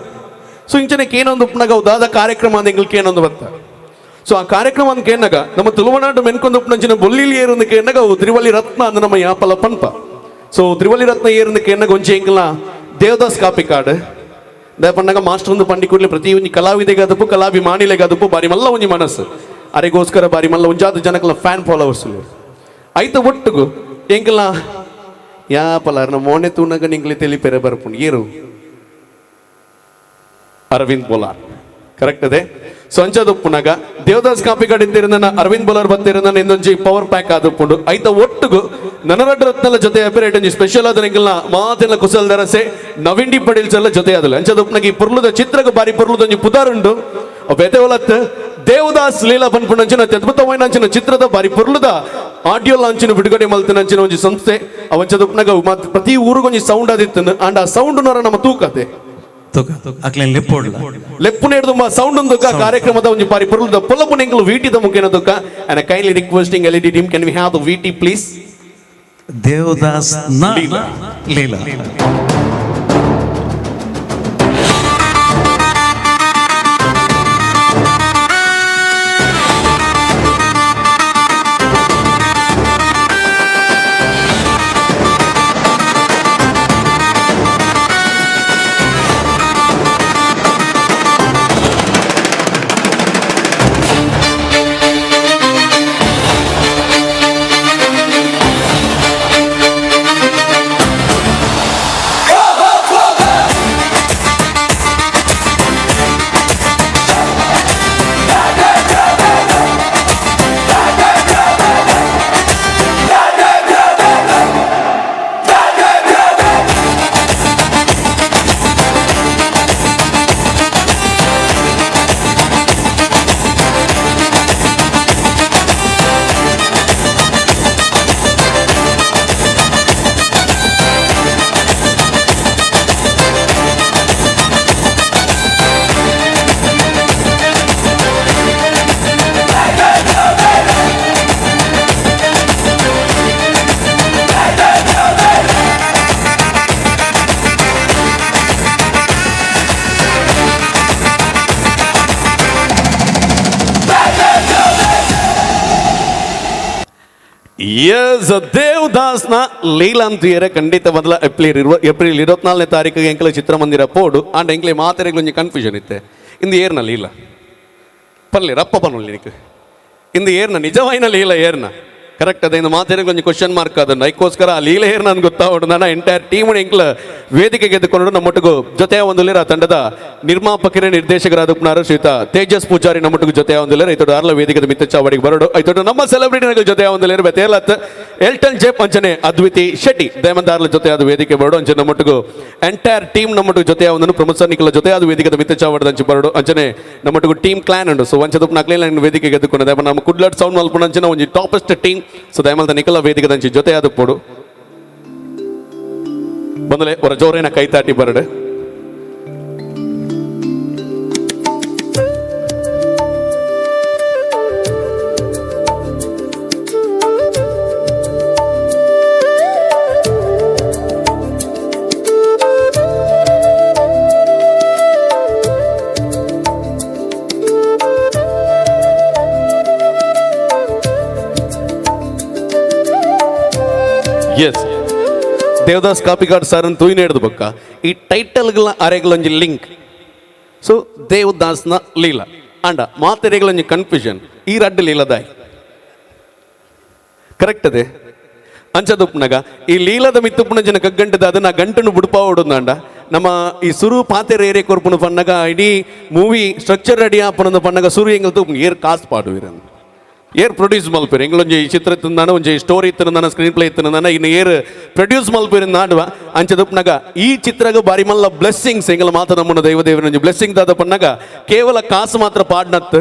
ಸೊ ಇಂಚನಕ್ಕೆ ಏನೊಂದು ಉಪ್ಪನಾಗ ದಾದ ಕಾರ್ಯಕ್ರಮ ಅಂದ ಎಂಗ್ಲಿಕ್ಕೆ ಏನೊಂದು ಬತ್ತ. ಸೊ ಆ ಕಾರ್ಯಕ್ರಮ ಅಂತ ಕೇನಾಗ ನಮ್ಮ ತುಳುವನಾಡು ಮೆನ್ಕೊಂದು ಉಪ್ಪನಂಚಿನ ಬೊಲ್ಲಿಲಿ ಏರೊಂದು ಕೇನಾಗ ಅವು ತ್ರಿವಳಿ ರತ್ನ ಅಂದ ನಮ್ಮ ಯಾಪಲ ಪನ್ಪ. ಸೊ ತ್ರಿವಳಿ ರತ್ನ ಏರೊಂದು ಕೇನಾಗ ಒಂಜಿ ಎಂಗ್ಲ ದೇವದಾಸ್ ಕಾಪಿ ಕಾಡು ದಯಪಣ್ಣಗ ಮಾಸ್ಟರ್ ಒಂದು ಪಂಡಿ ಕೂಡಲೇ ಪ್ರತಿ ಒಂಜಿ ಕಲಾವಿದೆಗಾದಪ್ಪು ಕಲಾಭಿಮಾನಿಲೆಗಾದಪ್ಪು ಬಾರಿ ಮಲ್ಲ ಒಂಜಿ ಮನಸ್ಸು ಅರೆಗೋಸ್ಕರ ಬಾರಿ ಮಲ್ಲ ಒಂಜಾದ ಜನಕಲ ಫ್ಯಾನ್ ಫಾಲೋವರ್ಸ್ ಐತ ಒಟ್ಟುಗು ಎಂಕಲ ಯಾಪಲ ಮೋನೆ ತೂನಗ ನಿಂಗ್ಲಿ ತೆಲಿ ಪೆರೆ ಬರ್ಪುಂಡು ಏರು ಅರವಿಂದ್ ಬೋಲಾರ್ ಕರೆಕ್ಟ್ ಅದೇ. ಸೊ ಅಂಚದಪ್ಪುನಾಗ ದೇವದಾಸ್ ಕಾಪಿಕಾಡ್ ಇದ್ದಿರಂದನ ಅರವಿಂದ್ ಬೋಲಾರ್ ಬತ್ತಿರಂದನ ಇನ್ನೊಂಜಿ ಪವರ್ ಪ್ಯಾಕ್ ಆದಪ್ಪುಂಡು ಐತ ಒಟ್ಟುಗು ನನರಡ್ಡ ರತ್ನಲ ಜೊತೆ ಅಪರೇಟ್ ಒಂಜಿ ಸ್ಪೆಷಲ್ ಆದ ಎಂಕಲ್ನ ಮಾತೆಲ್ಲ ಕುಸಲ್ದರಸೆ ನವೀನ್ ಡಿ ಪಡೀಲ್ ಸಲ್ಲ ಜೊತೆ ಆದಲ್ಲ. ಅಂಚದಪ್ಪನಾಗ ಈ ಪೊರ್ಲುದ ಚಿತ್ರಗ ಬಾರಿ ಪೊರ್ಲುದ ಒಂಜಿ ಪುದಾರುಂಡು ಬೆತೆವಲತ್ ದೇವದಾಸ್ ಲೀಲಾ ಪನ್ಪುಂಡಂಚಿನ ಅದ್ಭುತವಾಯಿನ ಅಂಚಿನ ಚಿತ್ರದ ಬಾರಿ ಪೊರ್ಲುದ ಆಡಿಯೋ ಲಾಂಚಿನ ಬಿಡುಗಡೆ ಮಲ್ತಿನಂಚಿನ ಒಂಜಿ ಸಂಸ್ಥೆ ಅವಂಚದಪ್ಪನಾಗ ಪ್ರತಿ ಊರಿಗೊಂಜಿ ಸೌಂಡ್ ಆದಿತ್ತು ಅಂಡ್ ಆ ಸೌಂಡ್ ನರ ನಮ್ಮ ತೂಕತೆ
ತೂಕ ಅಕ್ಲೇನ್ ಲೆಪ್ಪೋಡ್ಲ
ಲೆಪ್ಪುನೇಡ್ದು ಸೌಂಡ್ ಒಂದು ಕಾರ್ಯಕ್ರಮದ ಒಂಜಿ ಬಾರಿ ಪೊರ್ಲುದ ಪೊಲಪುನೆಂಕಲು ವೀಟಿದ ಮುಖೇನ ದುಕ್ಕ. And kindly requesting LED team, can we have the VT please?
Devadas ನ ಲೀಲಾ.
ಎಸ್, ದೇವದಾಸ್ನ ಲೀಲಾ ಅಂತ ಖಂಡಿತ ಬದಲ ಏಪ್ರಿಲ್ 24ನೇ ತಾರೀಕಿಗೆ ಎಂಕಲ ಚಿತ್ರಮಂದಿರ ಪೋಡು. ಆಂಡ್ ಎಂಕ್ಲೆ ಮಾತೆರೆಗ್ ಒಂಜಿ ಕನ್ಫ್ಯೂಷನ್ ಇತ್ತೆ ಇಂದು ಏರ್ನ ಲೀಲಾ ಪರ್ಲಿ ರಪ್ಪ ಪನ್ನುಲ್ಲಿ ನಿಕ್ ಇಂದು ಏರ್ನ ನಿಜವಾಯಿನ ಲೀಲಾ ಏರ್ನ ಕರೆಕ್ಟ್ ಅದೇ. ಇಂದು ಮಾತೆರೆಗ್ ಒಂಜಿ ಕ್ವಶನ್ ಮಾರ್ಕ್ ಅದನ್ನು ಐಕ್ಕೋಸ್ಕರ ಆ ಲೀಲ ಏರ್ ನನ್ಗೆ ಗೊತ್ತಾವಡು. ನನ್ನ ಎಂಟೈರ್ ಟೀಮ್ ಎಂಕ್ಲ ವೇದಿಕೆಗೆ ಎದ್ದುಕೊಂಡು ನಮ್ಮೊಟ್ಟಿಗೂ ಜೊತೆ ಒಂದು ಆ ತಂಡದ ನಿರ್ಮಾಪಕರೇ ನಿರ್ದೇಶಕರಾದ ಶ್ರೀತ ತೇಜಸ್ ಪೂಜಾರಿ ನಮ್ಮೊಟ್ಟಿಗೆ ಜೊತೆ ಒಂದಿಲ್ಲ. ಐತೋಡು ಆರ್ಲ ವೇದಿಕೆದ ಮಿತ್ತ ಚಾವಡಿಗೆ ಬರೋಡು. ಐತೋಡು ನಮ್ಮ ಸೆಲೆಬ್ರಿಟಿ ಜೊತೆ ಒಂದಿಲ್ಲ ಬೆತೇಲತ್ ಎಲ್ಟನ್ ಜೆ ಪಂಚನೆ ಅದ್ವಿತಿ ಶೆಟ್ಟಿ ದಯಮಂದಾರ್ಲ ಜೊತೆ ಅದು ವೇದಿಕೆ ಬರೋಡು. ಅಂಚೆ ನಮ್ಮೊಟ್ಟಿಗೂ ಎಂಟೈರ್ ಟೀಮ್ ನಮ್ಮೊಟ್ಟಿಗೆ ಜೊತೆ ಒಂದನ್ನು ಪ್ರಮುಖ ಸರ್ ಜೊತೆ ಅದು ವೇದಿಕೆದ ಮಿತ್ತ ಚಾವಡದ ಅಂಚೆ ಬರೋಡು. ಅಂಚನೆ ನಮ್ಮೊಟ್ಟಿಗೂ ಟೀಮ್ ಕ್ಲಾನ್ ಉಂಡು. ಸೊ ಒಂಚೆ ನಕ್ಲೇನ ವೇದಿಕೆಗೆ ಎದ್ದುಕೊಂಡು ದಯಮ ನಮ್ಮ ಕುಡ್ಲಟ್ ಸೌಂಡ್ ಮಲ್ಪುನ ಅಂಚನೆ ಒಂಜಿ ಟಾಪೆಸ್ಟ್ ಟೀಮ್. ಸೊ ದಯಮಲ್ತ ನಿಖಲ ವೇದಿಕೆದ ಅಂಚೆ ಜೊತೆ ಅದು ಪೋಡು ಬಂದಲೆ ಹೊರ ಜೋರೇನ ಕೈತಾಟಿ ಬರಡು. ಎಸ್, ದೇವದಾಸ್ ಕಾಪಿಕಾಡ್ ಸರ್ ಅಂತ ತೂಯಿನ ಬೊಕ್ಕ ಈ ಟೈಟಲ್ಗಳ ಅರೆಗಳೊಂಜಿ ಲಿಂಕ್. ಸೊ ದೇವದಾಸ್ನ ಲೀಲಾ ಅಂಡ ಮಾತೆರೆಗಳೊಂಜಿ ಕನ್ಫ್ಯೂಷನ್ ಈ ರಡ್ಡು ಲೀಲದಾಯ್ ಕರೆಕ್ಟ್ ಅದೇ. ಅಂಚದುಪ್ಪನಾಗ ಈ ಲೀಲದ ಮಿತ್ತುಪ್ಪುನ ಜನ ಕಗ್ಗಂಟದ ಅದನ್ನ ಗಂಟನ್ನು ಬುಡ್ಪಾವಡುಂದಾಂಡ ನಮ್ಮ ಈ ಸುರು ಪಾತೆರ ಏರೆ ಕೊರ್ಪುನು ಪನ್ನಗ ಇಡೀ movie structure ready ಆಪುನಂದು ಪನ್ನಗ ಸುರು ಎಂಗಲ್ ಏರ್ ಕಾಸು ಪಾಡುವಿರ ಏರ್ ಪ್ರೊಡ್ಯೂಸ್ ಮಲ್ಪೇರು ಎಂಗ್ಲೊಂಜಿ ಚಿತ್ರ ತಿಂದಾನ ಒಂಜಿ ಸ್ಟೋರಿ ಇತ್ತನ ಸ್ಕ್ರೀನ್ ಪ್ಲೇ ಇತ್ತನ ಇನ್ನು ಏರ್ ಪ್ರೊಡ್ಯೂಸ್ ಮಲ್ಪೇರು ನಾಡುವ ಅಂಚದುಪ್ನಗ ಈ ಚಿತ್ರಗ ಬಾರಿ ಮಲ್ಲ ಬ್ಲೆಸ್ಸಿಂಗ್ಸ್ ಎಂಗಲ ಮಾತ ನಮ್ಮನ್ನ ದೈವ ಒಂಜಿ ಬ್ಲೆಸ್ಸಿಂಗ್ ದಾದ ಪನ್ನಗ ಕೇವಲ ಕಾಸು ಮಾತ್ರ ಪಾಡ್ನತ್ತು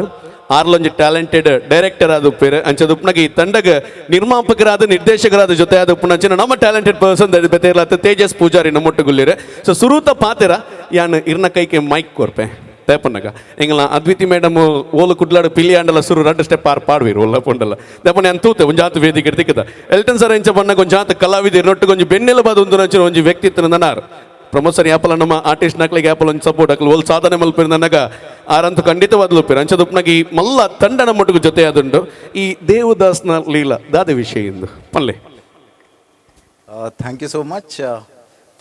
ಆರ್ಲೊಂಜಿ ಟ್ಯಾಲೆಂಟೆಡ್ ಡೈರೆಕ್ಟರ್ ಆದ ಉಪ್ಪೇರು ಅಂಚದುಪ್ನಗ ಈ ತಂಡಗ ನಿರ್ಮಾಪಕರಾದ ನಿರ್ದೇಶಕರಾದ ಜೊತೆ ಆದ ಉಪ್ಪುನಂಚಿನ ನಮ್ಮ ಟ್ಯಾಲೆಂಟೆಡ್ ಪರ್ಸನ್ ಬೆತೆರ್ಲಾತ ತೇಜಸ್ ಪೂಜಾರಿ ನಮ್ಮೊಟ್ಟುಗುಲ್ಲಿರು. ಸೊ ಸುರೂತ ಪಾತೆರ ಯಾನ್ ಇರ್ನ ಕೈಗೆ ಮೈಕ್ ಕೊರ್ಪೆ ತೇಪನ್ನಗ ಎಂಗಲ ಅದ್ವಿತಿ ಮೇಡಮ್ ಓಲು ಕುಡ್ಲಾಡು ಪಿಲಿ ಆಂಡಲ ಸುರು ರಡ್ಡು ಸ್ಟೆಪ್ ಆರ್ ಪಾಡುವೀರು ಒಲ್ಲ ಪೊಂಡಲ್ಲ ದಪ್ಪನ ನಾನು ತೂತೆ ಒಂಜಾತ ವೇದಿಕೆ ತಿಕ್ಕದ ಎಲ್ಟನ್ ಸರ್ ಎಂಚ ಬಣ್ಣಗ ಒಂಜಾತ ಕಲಾವಿದ ನೊಟ್ಟು ಒಂಜಿ ಬೆನ್ನೆಲುಬಾದ ಒಂದು ನಂಚಿನ ಒಂಜಿ ವ್ಯಕ್ತಿತ್ವ ನನಾರ್ ಪ್ರಮೋದ್ ಸರ್ ಯಾಪಲ ನಮ್ಮ ಆರ್ಟಿಸ್ಟ್ ನಕ್ಲಿಗೆ ಯಾಪಲ ಒಂದು ಸಪೋರ್ಟ್ ಅಕ್ಲು ಓಲ್ ಸಾಧನೆ ಮಲ್ಪಿರ ನನಗ ಆರಂತೂ ಖಂಡಿತವಾದ್ಲು ಉಪ್ಪಿರ ಅಂಚದುಪ್ನಾಗ ಈ ಮಲ್ಲ ತಂಡನ ಮಟ್ಟಿಗೆ ಜೊತೆ ಆದುಂಡು ಈ ದೇವದಾಸ್ನ ಲೀಲಾ ದಾದ ವಿಷಯ ಇಂದು ಪಲ್ಲೆ.
Thank you so much.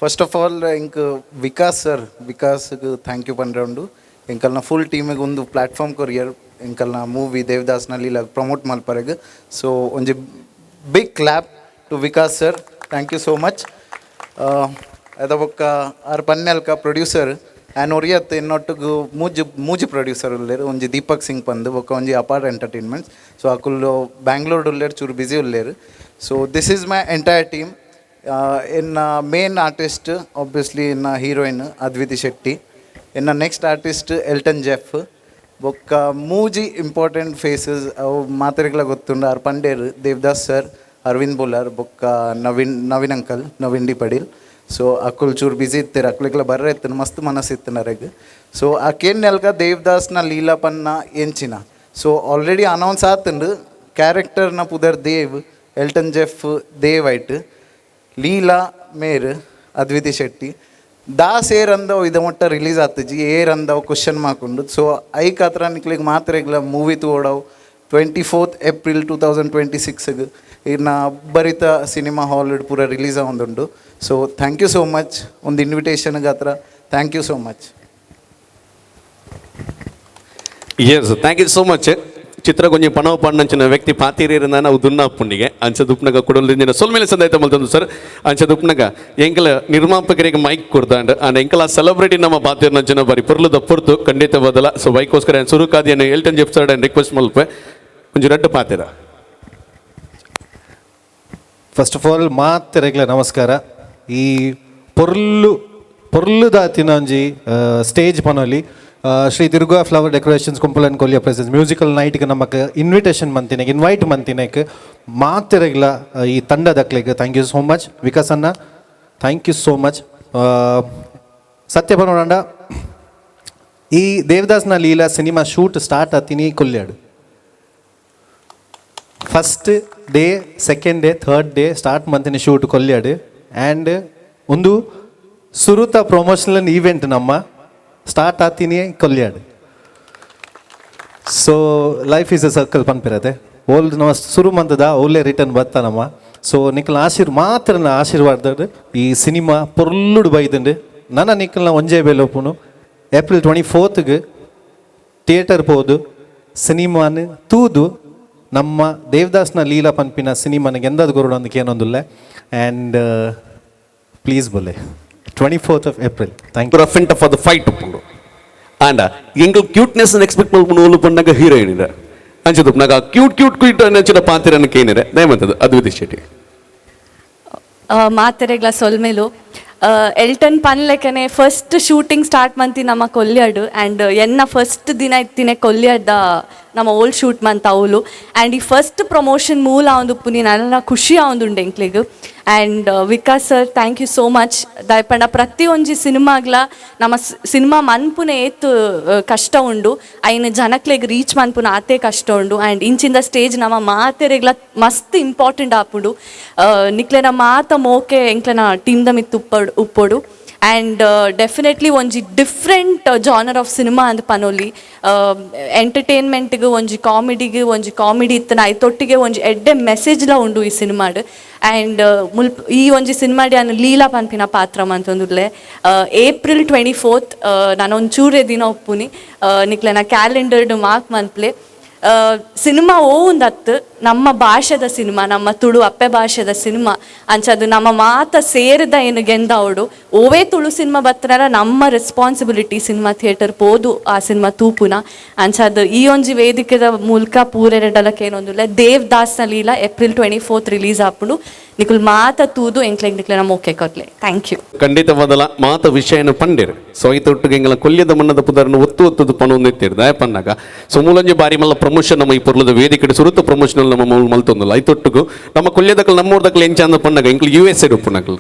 First of all ಇಂಕ್ ವಿಕಾಸ್ sir, ವಿಕಾಸ್ಗೆ thank you ಪಂಡ್ರೌಂಡು. ಎಂಕಲ್ನ full ಟೀಮಿಗೆ ಒಂದು ಪ್ಲಾಟ್ಫಾರ್ಮ್ ಕೊರಿಯರ್ ಎಂಕಲ್ನ ಮೂವಿ ದೇವದಾಸ್ನ ಲೀಲಾ ಪ್ರಮೋಟ್ ಮಲ್ಪರೆಗ್. ಸೊ ಒಂಜಿ big clap to Vikas sir. Thank you so much. ಅದ ಬೊಕ್ಕ ಆರ್ ಪನ್ನೆಲ್ಕ ಪ್ರೊಡ್ಯೂಸರ್ ಆ್ಯನ್ ಒರಿಯತ್ ಇನ್ನೊಟ್ಟಿಗೆ ಮೂಜಿ ಮೂಜಿ ಪ್ರೊಡ್ಯೂಸರ್ ಉಲ್ಲೇರು. ಒಂಜಿ ದೀಪಕ್ ಸಿಂಗ್ ಪಂದ್, ಬೊಕ್ಕ ಒಂಜಿ ಅಪಾರ್ಟ್ ಎಂಟರ್ಟೈನ್ಮೆಂಟ್ಸ್. ಸೊ ಅಕುಲು ಬ್ಯಾಂಗ್ಳೂರ್ ಉಲ್ಲೇರು, ಚೂರು ಬಿಸಿ ಉಲ್ಲೇರು. So this is my entire team. ಎನ್ನ main artist obviously ಎನ್ನ ಹೀರೋಯಿನ್ ಅದ್ವಿತಿ ಶೆಟ್ಟಿ, ಎನ್ನ next artist Elton Jeff, ಬೊಕ್ಕ ಮೂಜಿ ಇಂಪಾರ್ಟೆಂಟ್ ಫೇಸಸ್ ಅವು ಮಾತೆರೆಗ್ಲ ಗೊತ್ತುಂಡು. ಆರ್ ಪಂಡೇರ್ ದೇವದಾಸ್ ಸರ್, ಅರವಿಂದ್ ಬೋಲಾರ್, ಬೊಕ್ಕ ನವೀನ್ ನವೀನ್ ಅಂಕಲ್, ನವೀನ್ ಡಿ ಪಡೀಲ್. ಸೊ ಅಕುಲ್ ಚೂರು ಬಿಸಿ ಇತ್ತೆರ್, ಅಕ್ಲೆಗ್ಲ ಬರ್ರೆ ಇತ್ತು ಮಸ್ತ್ ಮನಸ್ಸು ಇತ್ತು ನರೆಗ್. ಸೊ ಆ ಕೇನ್ಯಲ್ಕ ದೇವದಾಸ್ನ ಲೀಲಾ ಪನ್ನ ಎಂಚಿನ. So already announce ಆತುಂಡು. ಕ್ಯಾರೆಕ್ಟರ್ನ ಪುದರ್ ದೇವ್, ಎಲ್ಟನ್ ಜೆಫ್ ದೇವ್ ಐಟ್, ಲೀಲಾ ಮೇರ್ ಅದ್ವಿತಿ ಶೆಟ್ಟಿ. ದಾಸ್ ಏರ್ ಅಂದವು ಇದ ಮಟ್ಟ ರಿಲೀಸ್ ಆತಜಿ, ಏರ್ ಅಂದವು ಕ್ವಶನ್ ಮಾರ್ಕ್. ಸೊ ಐಕ್ ಹತ್ರ ನಿಕ್ಲಿಗೆ ಮಾತ್ರ ಇಗ್ಲ ಮೂವಿ ತೋಡವು 24th April 2026ಗೆ ಇನ್ನು ಬರಿತ ಸಿನಿಮಾ ಹಾಲ್ ಪೂರ ರಿಲೀಸ್ ಆವೊಂದುಂಡು. So thank you so much ಒಂದು ಇನ್ವಿಟೇಷನ್ಗೆ ಹತ್ರ. Thank you so much.
Yes, thank you so much. ಚಿತ್ರಗೊಂಜಿ ಪಣವು ಪಣ್ಣಂಚಿನ ವ್ಯಕ್ತಿ ಪಾತಿರಿನ ನಾವು ದುನ್ನಾಪುಂಡಿಗೆ ಅಂಚದುಪ್ನಗ ಕುಡಲ್ದಿಂದಿನ ಸೊಲ್ಮೇಲೆ ಸಂದಾಯ್ತ ಮಲ್ತಂದು ಸರ್. ಅಂಚದುಪ್ನಗ ಎಂಕಲ ನಿರ್ಮಾಪಕರಿಗೆ ಮೈಕ್ ಕೊಡ್ದಾಂಡ್ ಅಂಡ್ ಎಂಕಲ ಸೆಲೆಬ್ರಿಟಿ ನಮ್ಮ ಪಾತಿರ್ನಂಚಿನ ಬರಿ ಪೊರ್ಲುದ ಪೊರ್ತು ಖಂಡಿತ ಬದಲ. ಸೊ ಬೈಕೋಸ್ಕರ ಸುರುಕಾದಿಯನ್ನು Elton Jeff sir and request ಮಲ್ಪೆ ಒಂಜಿ ರಡ್ಡು ಪಾತಿರ.
First of all ಮಾತೆರೆಗ್ಲ ನಮಸ್ಕಾರ. ಈ ಪೊರ್ಲು ಪೊರ್ಲುದಾತಿನ ಒಂಜಿ ಸ್ಟೇಜ್ ಪನೊಲಿ ಶ್ರೀ ದುರ್ಗಾ ಫ್ಲವರ್ ಡೆಕೋರೇಷನ್ಸ್ ಕುಂಪಲನ್ ಕೊಲ್ಯ ಪ್ರೆಸೆನ್ಸ್ ಮ್ಯೂಸಿಕಲ್ ನೈಟ್ಗೆ ನಮಕ್ ಇನ್ವಿಟೇಷನ್ ಮಂತಿನೆಕ್ ಇನ್ವೈಟ್ ಮಂತಿನೆಕ್ ಮಾತೆರೆಗ್ಲ ಈ ತಂಡದಕ್ಲೆಗ್ thank you so much. Vikas ಅಣ್ಣ, thank you so much. ಸತ್ಯ ಪನೋಡಂಡ ಈ ದೇವದಾಸ್ನ ಲೀಲಾ cinema shoot start ಆತೀನಿ ಕೊಲ್ಯಾಡು. First day, second day, third day start ಮಂತಿನ shoot ಕೊಲ್ಯಾಡು. And ಒಂದು ಸುರುತ ಪ್ರಮೋಷನಲ್ ಈವೆಂಟ್ ನಮ್ಮ ಸ್ಟಾರ್ಟ್ ಆತೀನಿ ಕೊಲ್ಯಾಡು. So life is a circle ಪನ್ಪಿರತ್ತೆ. ಓಲ್ ನಮ್ಮ ಸುರು ಮಂತದ ಓಲೆ ರಿಟರ್ನ್ ಬತ್ತ ನಮ್ಮ. ಸೊ ನಿಕ್ಕಲ್ನ ಮಾತ್ರ ಆಶೀರ್ವಾದ ಈ ಸಿನಿಮಾ ಪೊರ್ಲುಡು ಬೈದುಂಡು. ನನ್ನ ನಿಕ್ಕಲ್ನ ಒಂಜೇ ಬೇಲೋಪುನು, ಏಪ್ರಿಲ್ 24ಗೆ ಥಿಯೇಟರ್ ಪೋದು ಸಿನಿಮಾನ ತೂದು ನಮ್ಮ ದೇವದಾಸ್ನ ಲೀಲಾ ಪನ್ಪಿನ ಸಿನಿಮಾನ ಗೆಂದದ ಗುರುಡು ಅಂದಕ್ಕೆ ಏನೊಂದುಲ್ಲ. ಆ್ಯಂಡ್ ಪ್ಲೀಸ್ ಬೊಲ್ಲೆ 24th of April. Thank you.
Rough and tough ಅದು ಫೈಟ್ ಉಪ್ಪುಂಡು. ಆಂಡ ಎಂಕಲ್ ಕ್ಯೂಟ್ನೆಸ್ ಎಕ್ಸ್ಪೆಕ್ಟ್ ಮಲ್ಪುಂಡು ಓಲು ಪಂಡಗ ಹೀರೋಯಿನ್ ಇದೆ ಅಂಚದುಪ್ನಾಗ cute cute cute ಅಂಚಿನ ಪಾತಿರನ್ನು ಕೇನಿದೆ ದಯಮಂತದ್ದು ಅದ್ವಿತಿ ಶೆಟ್ಟಿ.
ಮಾತೆರೆಗ್ಲ ಸೊಲ್ಮೆಲು. ಎಲ್ಟನ್ ಪನ್ಲೆಕನೆ first shooting start ಮಂತಿ ನಮ್ಮ ಕೊಲ್ಯಾಡು. ಆ್ಯಂಡ್ ಎನ್ನ ಫಸ್ಟ್ ದಿನ ಇತ್ತಿನ ಕೊಲ್ಯಾಡ್ದ ನಮ್ಮ ಓಲ್ಡ್ ಶೂಟ್ ಮಂತ ಅವಳು. ಆ್ಯಂಡ್ ಈ ಫಸ್ಟ್ ಪ್ರಮೋಷನ್ ಮೂಲ ಒಂದು ಪುನಿ ನನ್ನ ಖುಷಿ ಆವೊಂದುಂಡು ಎಂಕ್ಲೆಗ್. And Vikas sir, thank you so much. ದಾಯಪಂಡ ಪ್ರತಿಯೊಂಜಿ ಸಿನಿಮಾಗ್ಲ ನಮ್ಮ ಸಿನಿಮಾ ಮನ್ಪುನೆ ಏತ್ ಕಷ್ಟ ಉಂಡು, ಐನ ಜನಕ್ಲೆಗ್ ರೀಚ್ ಮನ್ಪುನ ಆತೆ ಕಷ್ಟ ಉಂಡು. ಆ್ಯಂಡ್ ಇಂಚಿಂದ ಸ್ಟೇಜ್ ನಮ್ಮ ಮಾತೆರೆಗ್ಲ ಮಸ್ತ್ ಇಂಪಾರ್ಟೆಂಟ್ ಆಪುಂಡು. ನಿಕ್ಲೆನ ಮಾತ ಮೋಕೆ ಎಂಕ್ಲೆನ ಟೀಮ್ದ ಮಿತ್ತು ಉಪ್ಪಡು ಉಪ್ಪೊಡು. ಆ್ಯಂಡ್ ಡೆಫಿನೆಟ್ಲಿ ಒಂಜಿ different genre of cinema ಅಂದ್ ಪನೊಲಿ. ಎಂಟರ್ಟೈನ್ಮೆಂಟ್ಗೆ ಒಂಜಿ ಕಾಮಿಡಿಗೆ ಒಂಜಿ ಕಾಮಿಡಿ ಇತ್ತನ ಐತೊಟ್ಟಿಗೆ ಒಂಜಿ ಎಡ್ಡೆ ಮೆಸೇಜ್ಲ ಉಂಡು ಈ ಸಿನಿಮಾಡ್. ಆ್ಯಂಡ್ ಮುಲ್ಪ ಈ ಒಂಜಿ ಸಿನಿಮಾಡ್ ಯಾನ್ ಲೀಲಾ ಪನ್ಪಿನ ಪಾತ್ರ ಮಂತೊಂದುಲ್ಲೆ. ಏಪ್ರಿಲ್ 24 ನಾನೊಂಚೂರೇ ದಿನ ಒಪ್ಪುನಿ. ನಿಕ್ಲೆನ ಕ್ಯಾಲೆಂಡರ್ಡ್ ಮಾರ್ಕ್ ಮನ್ಪ್ಲೆ. ಸಿನಿಮಾ ಓ ಒಂದತ್ತು. ನಮ್ಮ ಭಾಷೆದ ಸಿನಿಮಾ, ನಮ್ಮ ತುಳು ಅಪ್ಪೆ ಭಾಷೆದ ಸಿನಿಮಾ ಅಂಚದು ನಮ್ಮ ಮಾತ ಸೇರಿದ ಏನು ಗೆಂದಾವಡು. ಓವೇ ತುಳು ಸಿನಿಮಾ ಬತ್ತನಾರ ನಮ್ಮ responsibility cinema theatre ಪೋದು ಆ ಸಿನಿಮಾ ತೂಪುನ. ಅಂಚದು ಈ ಒಂಜಿ ವೇದಿಕೆದ ಮೂಲಕ ಪೂರೆರಡಲಕ್ಕೆ ಏನೊಂದುಲ್ಲ, ದೇವದಾಸ್ನ ಲೀಲಾ April 24 release ಆಪುಂಡು. ನಿಕುಲ್ ಮಾತ ತೂದು ಎಂಕ್ಲೆಗ್ ನಿಕ್ಲೆ ನಮ್ಮ ಓಕೆ ಕೊರ್ಲೆ. Thank you.
ಖಂಡಿತವಾದಲ ಮಾತ ವಿಷಯನ ಪಂಡಿರ್. ಸೊ ಐತೊಟ್ಟಿಗೆ ಎಂಗಲ ಕೊಲ್ಯದ ಮಣ್ಣದ ಪುದರ್ನ ಒತ್ತು ಒತ್ತದು ಪಣೊಂದಿತ್ತೀರ್ ದಾಯ ಪನ್ನಾಗ. ಸೊ ಮೂಲಂಜಿ ಬಾರಿ ಮಲ್ಲ ಪ್ರಮೋಷನ್ ನಮ್ಮ ಈ ಪೊರ್ಲದ ವೇದಿಕೆ ಸುರುತ ಪ್ರಮೋಷನ್ ನಮ್ಮ ಮೂಲ ಮಲ್ತೊಂದುಲ್ಲ. ಐತೊಟ್ಟುಗು ನಮ್ಮ ಕೊಲ್ಯದಕಲ್ ನಮ್ಮೂರ್ದಕಲ್ ಎಂಚ ಅಂದ ಪನ್ನಾಗ ಎಂಕ್ಲು ಯು ಎಸ್ ಎಡ್ ಉಪ್ಪುನಕಲ್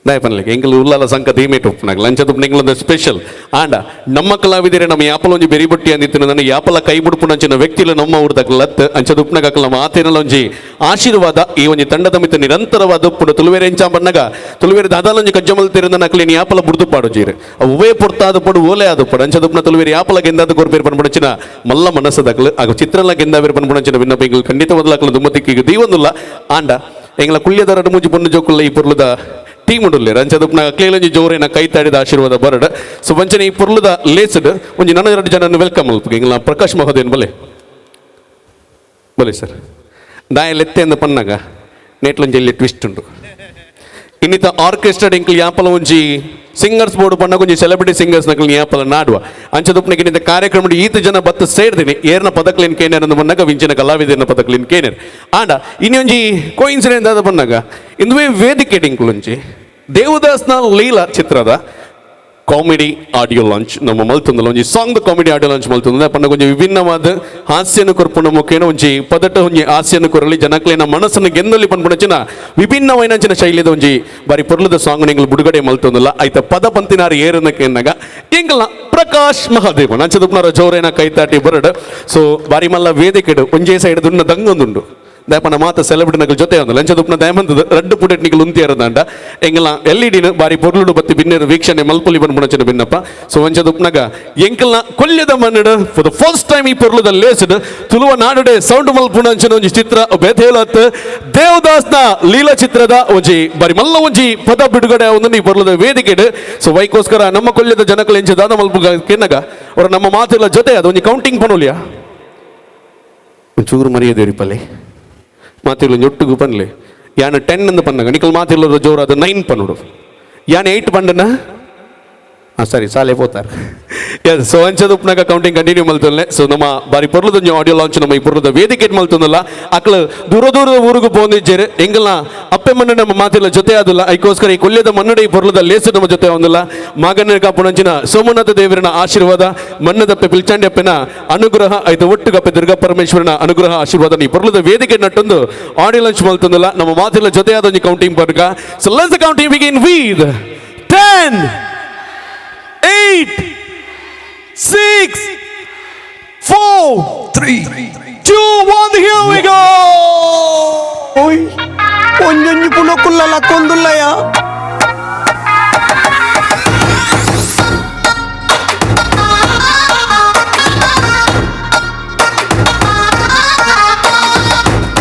ದಾಯ ಪನ್ಲಿಕ್ಕೆ ಎಂಕಲ್ ಉಲ್ಲಾಲ ಸಂಕ ಧೀಮೇಟ್ ಉಪ್ಪುನಕಲ್ ಅಂಚದ ಎಂಗ್ಲೊಂದು ಸ್ಪೆಷಲ್ ಆಂಡ ನಮ್ಮ ಕಲಾವಿದರೆ ನಮ್ಮ ಯಾಪಲ ಒಂಜಿ ಬೆರಿಬುಟ್ಟಿ ಅಂದಿತ್ತಿನ ನನ್ನ ಯಾಪಲ ಕೈ ಬುಡ್ಪುನಂಚಿನ ವ್ಯಕ್ತಿಲು ನಮ್ಮ ಊರ್ದಕಲ್ ಲತ್ ಅಂಚದ ಉಪ್ಪುನಗಕಲ್ ನಮ್ಮ ಆತೇನಲ ಒಂಜಿ ಆಶೀರ್ವಾದ ಈ ಒಂಜಿ ತಂಡದ ಮಿತ್ತ ನಿರಂತರವಾದ ಉಪ್ಪುಂಡು. ತುಳುವೇರೆ ಎಂಚ ಪನ್ನಗ ತುಳುವೇರೆ ದಾದಾಲೊಂಜಿ ಕಜ್ಜಮಲ್ ತಿರುಂದ ನಕಲಿನ ಯಾಪಲ ಬುಡ್ದು ಪಾಡು ಜೀರು ಒವ್ವೇ ಪೊರ್ತಾದ ಪೊಡು ಓಲೆ ಆದ ಪೊಡು ಅಂಚದ ಉಪ್ಪುನ ತುಳುವೇರೆ ಯಾಪಲ ಗೆಂದಾದ ಕೊರ್ಪೇರು ಪನ್ಪುಣಂಚಿನ ಮಲ್ಲ ಮನಸ್ಸದಕಲು ಆಗ ಚಿತ್ರಲ ಗೆಂದಾವೇರು ಪನ್ಪುಣಂಚಿನ ವಿನ್ನಪ ಎಂಕಲ್ ಖಂಡಿತವಾದ ದುಮ್ಮತಿಕ್ಕಿಗೆ ದೀವೊಂದುಲ್ಲ. ಆಂಡ ಎಂಗ್ಲ ಕುಳ್ಯದ ರಡು ಮೂಜಿ ಪೊಣ್ಣು ಜೋಕುಲ್ಲ ಈ ಪೊರ್ಲುದ ಟೀಮ್ ಉಂಡುಲ್ಲೆ ರಂಚದಪ್ಪನ ಅಕ್ಲೇಲಂಜಿ ಜೋರೇನ ಕೈ ತಾಡಿದ ಆಶೀರ್ವಾದ ಬರಡ್. ಸೊ ವಂಚನೆ ಈ ಪೊರ್ಲುದ ಲೇಸ್ಡ್ ಒಂಜಿ ನನ್ನ ಎರಡು ಜನನ welcome ಅಲ್ಪ ಎಂಗ್ಲ ಪ್ರಕಾಶ್ ಮಹೋದಯನ್ ಬಲೆ ಬಲೆ ಸರ್ ದಾಯ ಲೆತ್ತೆ ಅಂದ ಪನ್ನಾಗ ನೇಟ್ಲೊಂಜಿ ಇಲ್ಲಿ ಟ್ವಿಸ್ಟ್ ಉಂಡು. ಇನ್ನಿತ ಆರ್ಕೆಸ್ಟ್ರಾ ಎಂಕ್ಲು ಯಾಪಲ ಒಂಜಿ ಸಿಂಗರ್ಸ್ ಬೋರ್ಡ್ ಪನ್ನಗ ಒಂಜಿ ಸೆಲೆಬ್ರಿಟಿ ಸಿಂಗರ್ಸ್ ನಕಲ್ ಯಾಪಲ ನಾಡುವ ಅಂಚದಪ್ಪನಿಗೆ ಇನ್ನಿತ ಕಾರ್ಯಕ್ರಮ ಈತ ಜನ ಬತ್ತು ಸೇರ್ದಿನಿ ಏರ್ನ ಪದಕ್ಲಿನ್ ಕೇನೇರ್ ಅಂದ ಪನ್ನಾಗ ವಿಂಚಿನ ಕಲಾವಿದನ ಪದಕ್ಲಿನ್ ಕೇನೇರ್. ಆಂಡ ಇನ್ನೊಂಜಿ ಕೋಇನ್ಸಿಡೆಂಟ್ ಆದ ಪನ್ನಾಗ ಇಂದುವೇ ವೇದಿಕೆ ಡಿಂಕ್ಲೊಂಜಿ ದೇವದಾಸ್ನ ಲೀಲಾ ಚಿತ್ರದ comedy audio launch ನಮ್ಮ ಮಲ್ತೊಂದಲ್ಲ ಒಂಜಿ song comedy audio launch ಮಲ್ತೊಂದು ಪಂಡ ಒಂಜಿ ವಿಭಿನ್ನವಾದ ಹಾಸ್ಯನ ಕೊರ್ಪುನ ಮುಖೇನ ಒಂಜಿ ಪದಟ ಒಂಜಿ ಹಾಸ್ಯನ ಕೊರಲಿ ಜನಕ್ಲೇನ ಮನಸ್ಸನ್ನು ಗೆಂದಲ್ಲಿ ಪನ್ಪುಣಚಿನ ವಿಭಿನ್ನವೈನಂಚಿನ ಶೈಲಿದ ಒಂಜಿ ಬಾರಿ ಪೊರ್ಲದ ಸಾಂಗ್ ಎಂಗ್ಲು ಬುಡುಗಡೆ ಮಲ್ತೊಂದಲ್ಲ. ಐತ ಪದ ಪಂತಿನಾರು ಏರನಕ್ಕೆ ಎನ್ನಗ ಎಂಗ್ಲ ಪ್ರಕಾಶ್ ಮಹಾದೇವ ನಂಚದುಪ್ನಾರ ಜೋರೇನ ಕೈತಾಟಿ ಬರಡ್. ಸೊ ಬಾರಿ ಮಲ್ಲ ವೇದಿಕೆಡು ಒಂಜೇ ಸೈಡ್ ದುನ್ನ ದಂಗೊಂದುಂಡು ದಾಯಪನ ಮಾತ ಸೆಲೆಬ್ರಿಟಿ ನಕಲ್ ಜೊತೆ ಒಂದು ಲಂಚದುಪ್ನ ದಯಮಂತದ ರಡ್ಡು ಪುಟೆಟ್ ನಿಕಲ್ ಉಂತಿಯರದಾಂಡ ಎಂಗಲ ಎಲ್ ಇ ಡಿನ ಬಾರಿ ಪೊರ್ಲುಡು ಬತ್ತಿ ಬಿನ್ನೇರು ವೀಕ್ಷಣೆ ಮಲ್ಪುಲಿ ಬಂದ್ಪುಣಚನ ಬಿನ್ನಪ್ಪ. ಸೊ ಒಂಚದುಪ್ನಗ ಎಂಕಲ್ನ ಕೊಲ್ಯದ ಮಣ್ಣಡು for the first time ಈ ಪೊರ್ಲುದ ಲೇಸ್ಡ್ ತುಳುವ ನಾಡುಡೆ ಸೌಂಡ್ ಮಲ್ಪುಣಂಚನ ಒಂಜಿ ಚಿತ್ರ ಬೇತೇಲತ್ ದೇವದಾಸ್ನ ಲೀಲಾ ಚಿತ್ರದ ಒಂಜಿ ಬಾರಿ ಮಲ್ಲ ಒಂಜಿ ಪದ ಬಿಡುಗಡೆ ಒಂದು ಈ ಪೊರ್ಲುದ ವೇದಿಕೆಡ್. ಸೊ ವೈಕೋಸ್ಕರ ನಮ್ಮ ಕೊಲ್ಯದ ಜನಕಲ್ ಎಂಚ ದಾದ ಮಲ್ಪು ಕೆನ್ನಗ ಅವರ ನಮ್ಮ ಮಾತೆಲ್ಲ ಜೊತೆ ಅದು ಒಂಜಿ ಕೌಂಟಿಂಗ್ ಪನೋಲಿಯಾ ಒಂಚೂರು ಮರ್ಯಾದೆ ಪಲ್ಲೆ ಮಾತಿಲ್ಲ ಒಟ್ಟುಗು ಪನ್ಲೆ ಯಾನ್ 10 ಅಂದ ಪನ್ನಗ ನಿಕಲ್ ಮಾತಿಲ್ಲ ಜೋರಾದ 9 ಪನ್ನುಡು ಯಾನ್ 8 ಪಂಡನ ಹಾಂ ಸರಿ ಸಾಲೆ ಪೋತಾರೆ. ಎಸ್ ಸೊ ಅಂಚದ ಉಪ್ಪನಾಗ ಕೌಂಟಿಂಗ್ ಕಂಟಿನ್ಯೂ ಮಲ್ತೊಲ್ಲೆ. ಸೊ ನಮ್ಮ ಬಾರಿ ಪೊರ್ಲದ ಆಡಿಯೋ ಲಾಂಚ್ ನಮ್ಮ ಈ ಪೊರ್ಲದ ವೇದಿಕೆ ಮಲ್ತೊಂದಲ್ಲ ಅಕ್ಲು ದೂರ ದೂರದ ಊರಿಗೆ ಪೋಂದಿಜ್ಜೇರು ಎಂಗಲ್ನ ಅಪ್ಪೆ ಮಣ್ಣು ನಮ್ಮ ಮಾತಿಲ್ಲ ಜೊತೆ ಆದಿಲ್ಲ ಐಕೋಸ್ಕರ ಈ ಕೊಲ್ಯದ ಮಣ್ಣಡ ಈ ಪೊರ್ಲದ ಲೇಸು ನಮ್ಮ ಜೊತೆ ಒಂದಿಲ್ಲ ಮಾಗನ ಕಾಪುಣಂಚಿನ ಸೋಮನಾಥ ದೇವರನ ಆಶೀರ್ವಾದ ಮಣ್ಣದಪ್ಪೆ ಪಿಲ್ಚಾಂಡಿ ಅಪ್ಪೆನ ಅನುಗ್ರಹ ಐತ ಒಟ್ಟುಗಪ್ಪೆ ದುರ್ಗಾ ಪರಮೇಶ್ವರನ ಅನುಗ್ರಹ ಆಶೀರ್ವಾದ ಈ ಪೊರ್ಲದ ವೇದಿಕೆ ನಟ್ಟೊಂದು ಆಡಿಯೋ ಲಾಂಚ್ ಮಲ್ತೊಂದಲ್ಲ ನಮ್ಮ ಮಾತಿಲ್ಲ ಜೊತೆ ಆದ ಒಂಜಿ counting ಬರ್ಗ. So let's the counting begin with 10 8 6 4 3 2 1 here we go.
ಓಯ್ ಒಂಜೊಂಜಿ ಪುನಕುಲ್ಲ ಕೊಂದುಲ್ಲಯ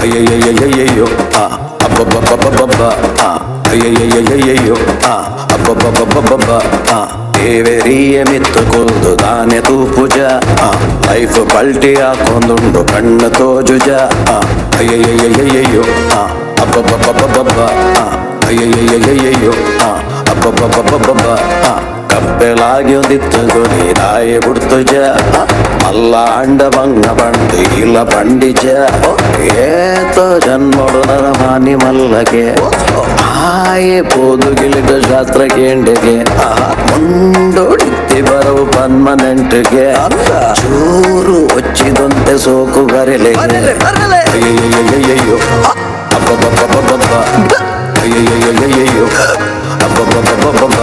ಅಯ್ಯಯ್ಯಯ್ಯಯ್ಯೋ ಆ ಅಬ್ಬಬ್ಬಬ್ಬಬ್ಬಬ್ಬ ಆ ಅಯ್ಯಯ್ಯಯ್ಯಯ್ಯೋ ಆ ಅಬ್ಬಬ್ಬಬ್ಬಬ್ಬಬ್ಬ ಆ ದೇವೆರಿಯ ಮಿತ್ತು ಕುಲ್ದು ದಾನೆ ತೂಪುಜ ಆ ಲೈಫ್ ಪಲ್ಟಿ ಹಾಕೊಂದುಂಡು ಕಣ್ಣು ತೋಜುಜ ಆ ಅಯ್ಯಯ್ಯಯ್ಯಯ್ಯೋ ಆ ಅಬ್ಬಬ್ಬಬ್ಬಬ್ಬಬ್ಬ ಆ ಅಯ್ಯಯ್ಯಯ್ಯಯ್ಯೋ ಆ ಅಬ್ಬಬ್ಬಬ್ಬಬ್ಬಬ್ಬ ಆ ಕಪ್ಪೆಲಾಗಿ ಒಂದಿತ್ತು ಗುರಿ ದಾಯ ಬುಡ್ತುಜ ಮಲ್ಲ ಅಂಡ ಬಂಗ ಬಂಡು ಇಲ್ಲ ಬಂಡಿಜ ಏತೋ ಜನ್ಮಡು ನರಮಾನಿ ಮಲ್ಲಗೆ ಆಯೆ ಪೋದು ಗಿಳಿದ ಶಾಸ್ತ್ರ ಕೇಂಡೆಗೆ ಮುಂಡೊಡಿತ್ತಿ ಬರವು ಪನ್ಮನೆಂಟಿಗೆ ಚೂರು ಒಚ್ಚಿದಂತೆ ಸೋಕು ಬರಲೆ ಅಯ್ಯಯ್ಯಯ್ಯಯ್ಯೋ ಅಬ್ಬಬ್ಬಬ್ಬಬ್ಬಬ್ಬ ಅಯ್ಯಯ್ಯಯ್ಯಯ್ಯೋ ಅಬ್ಬಬ್ಬಬ್ಬಬ್ಬಬ್ಬ.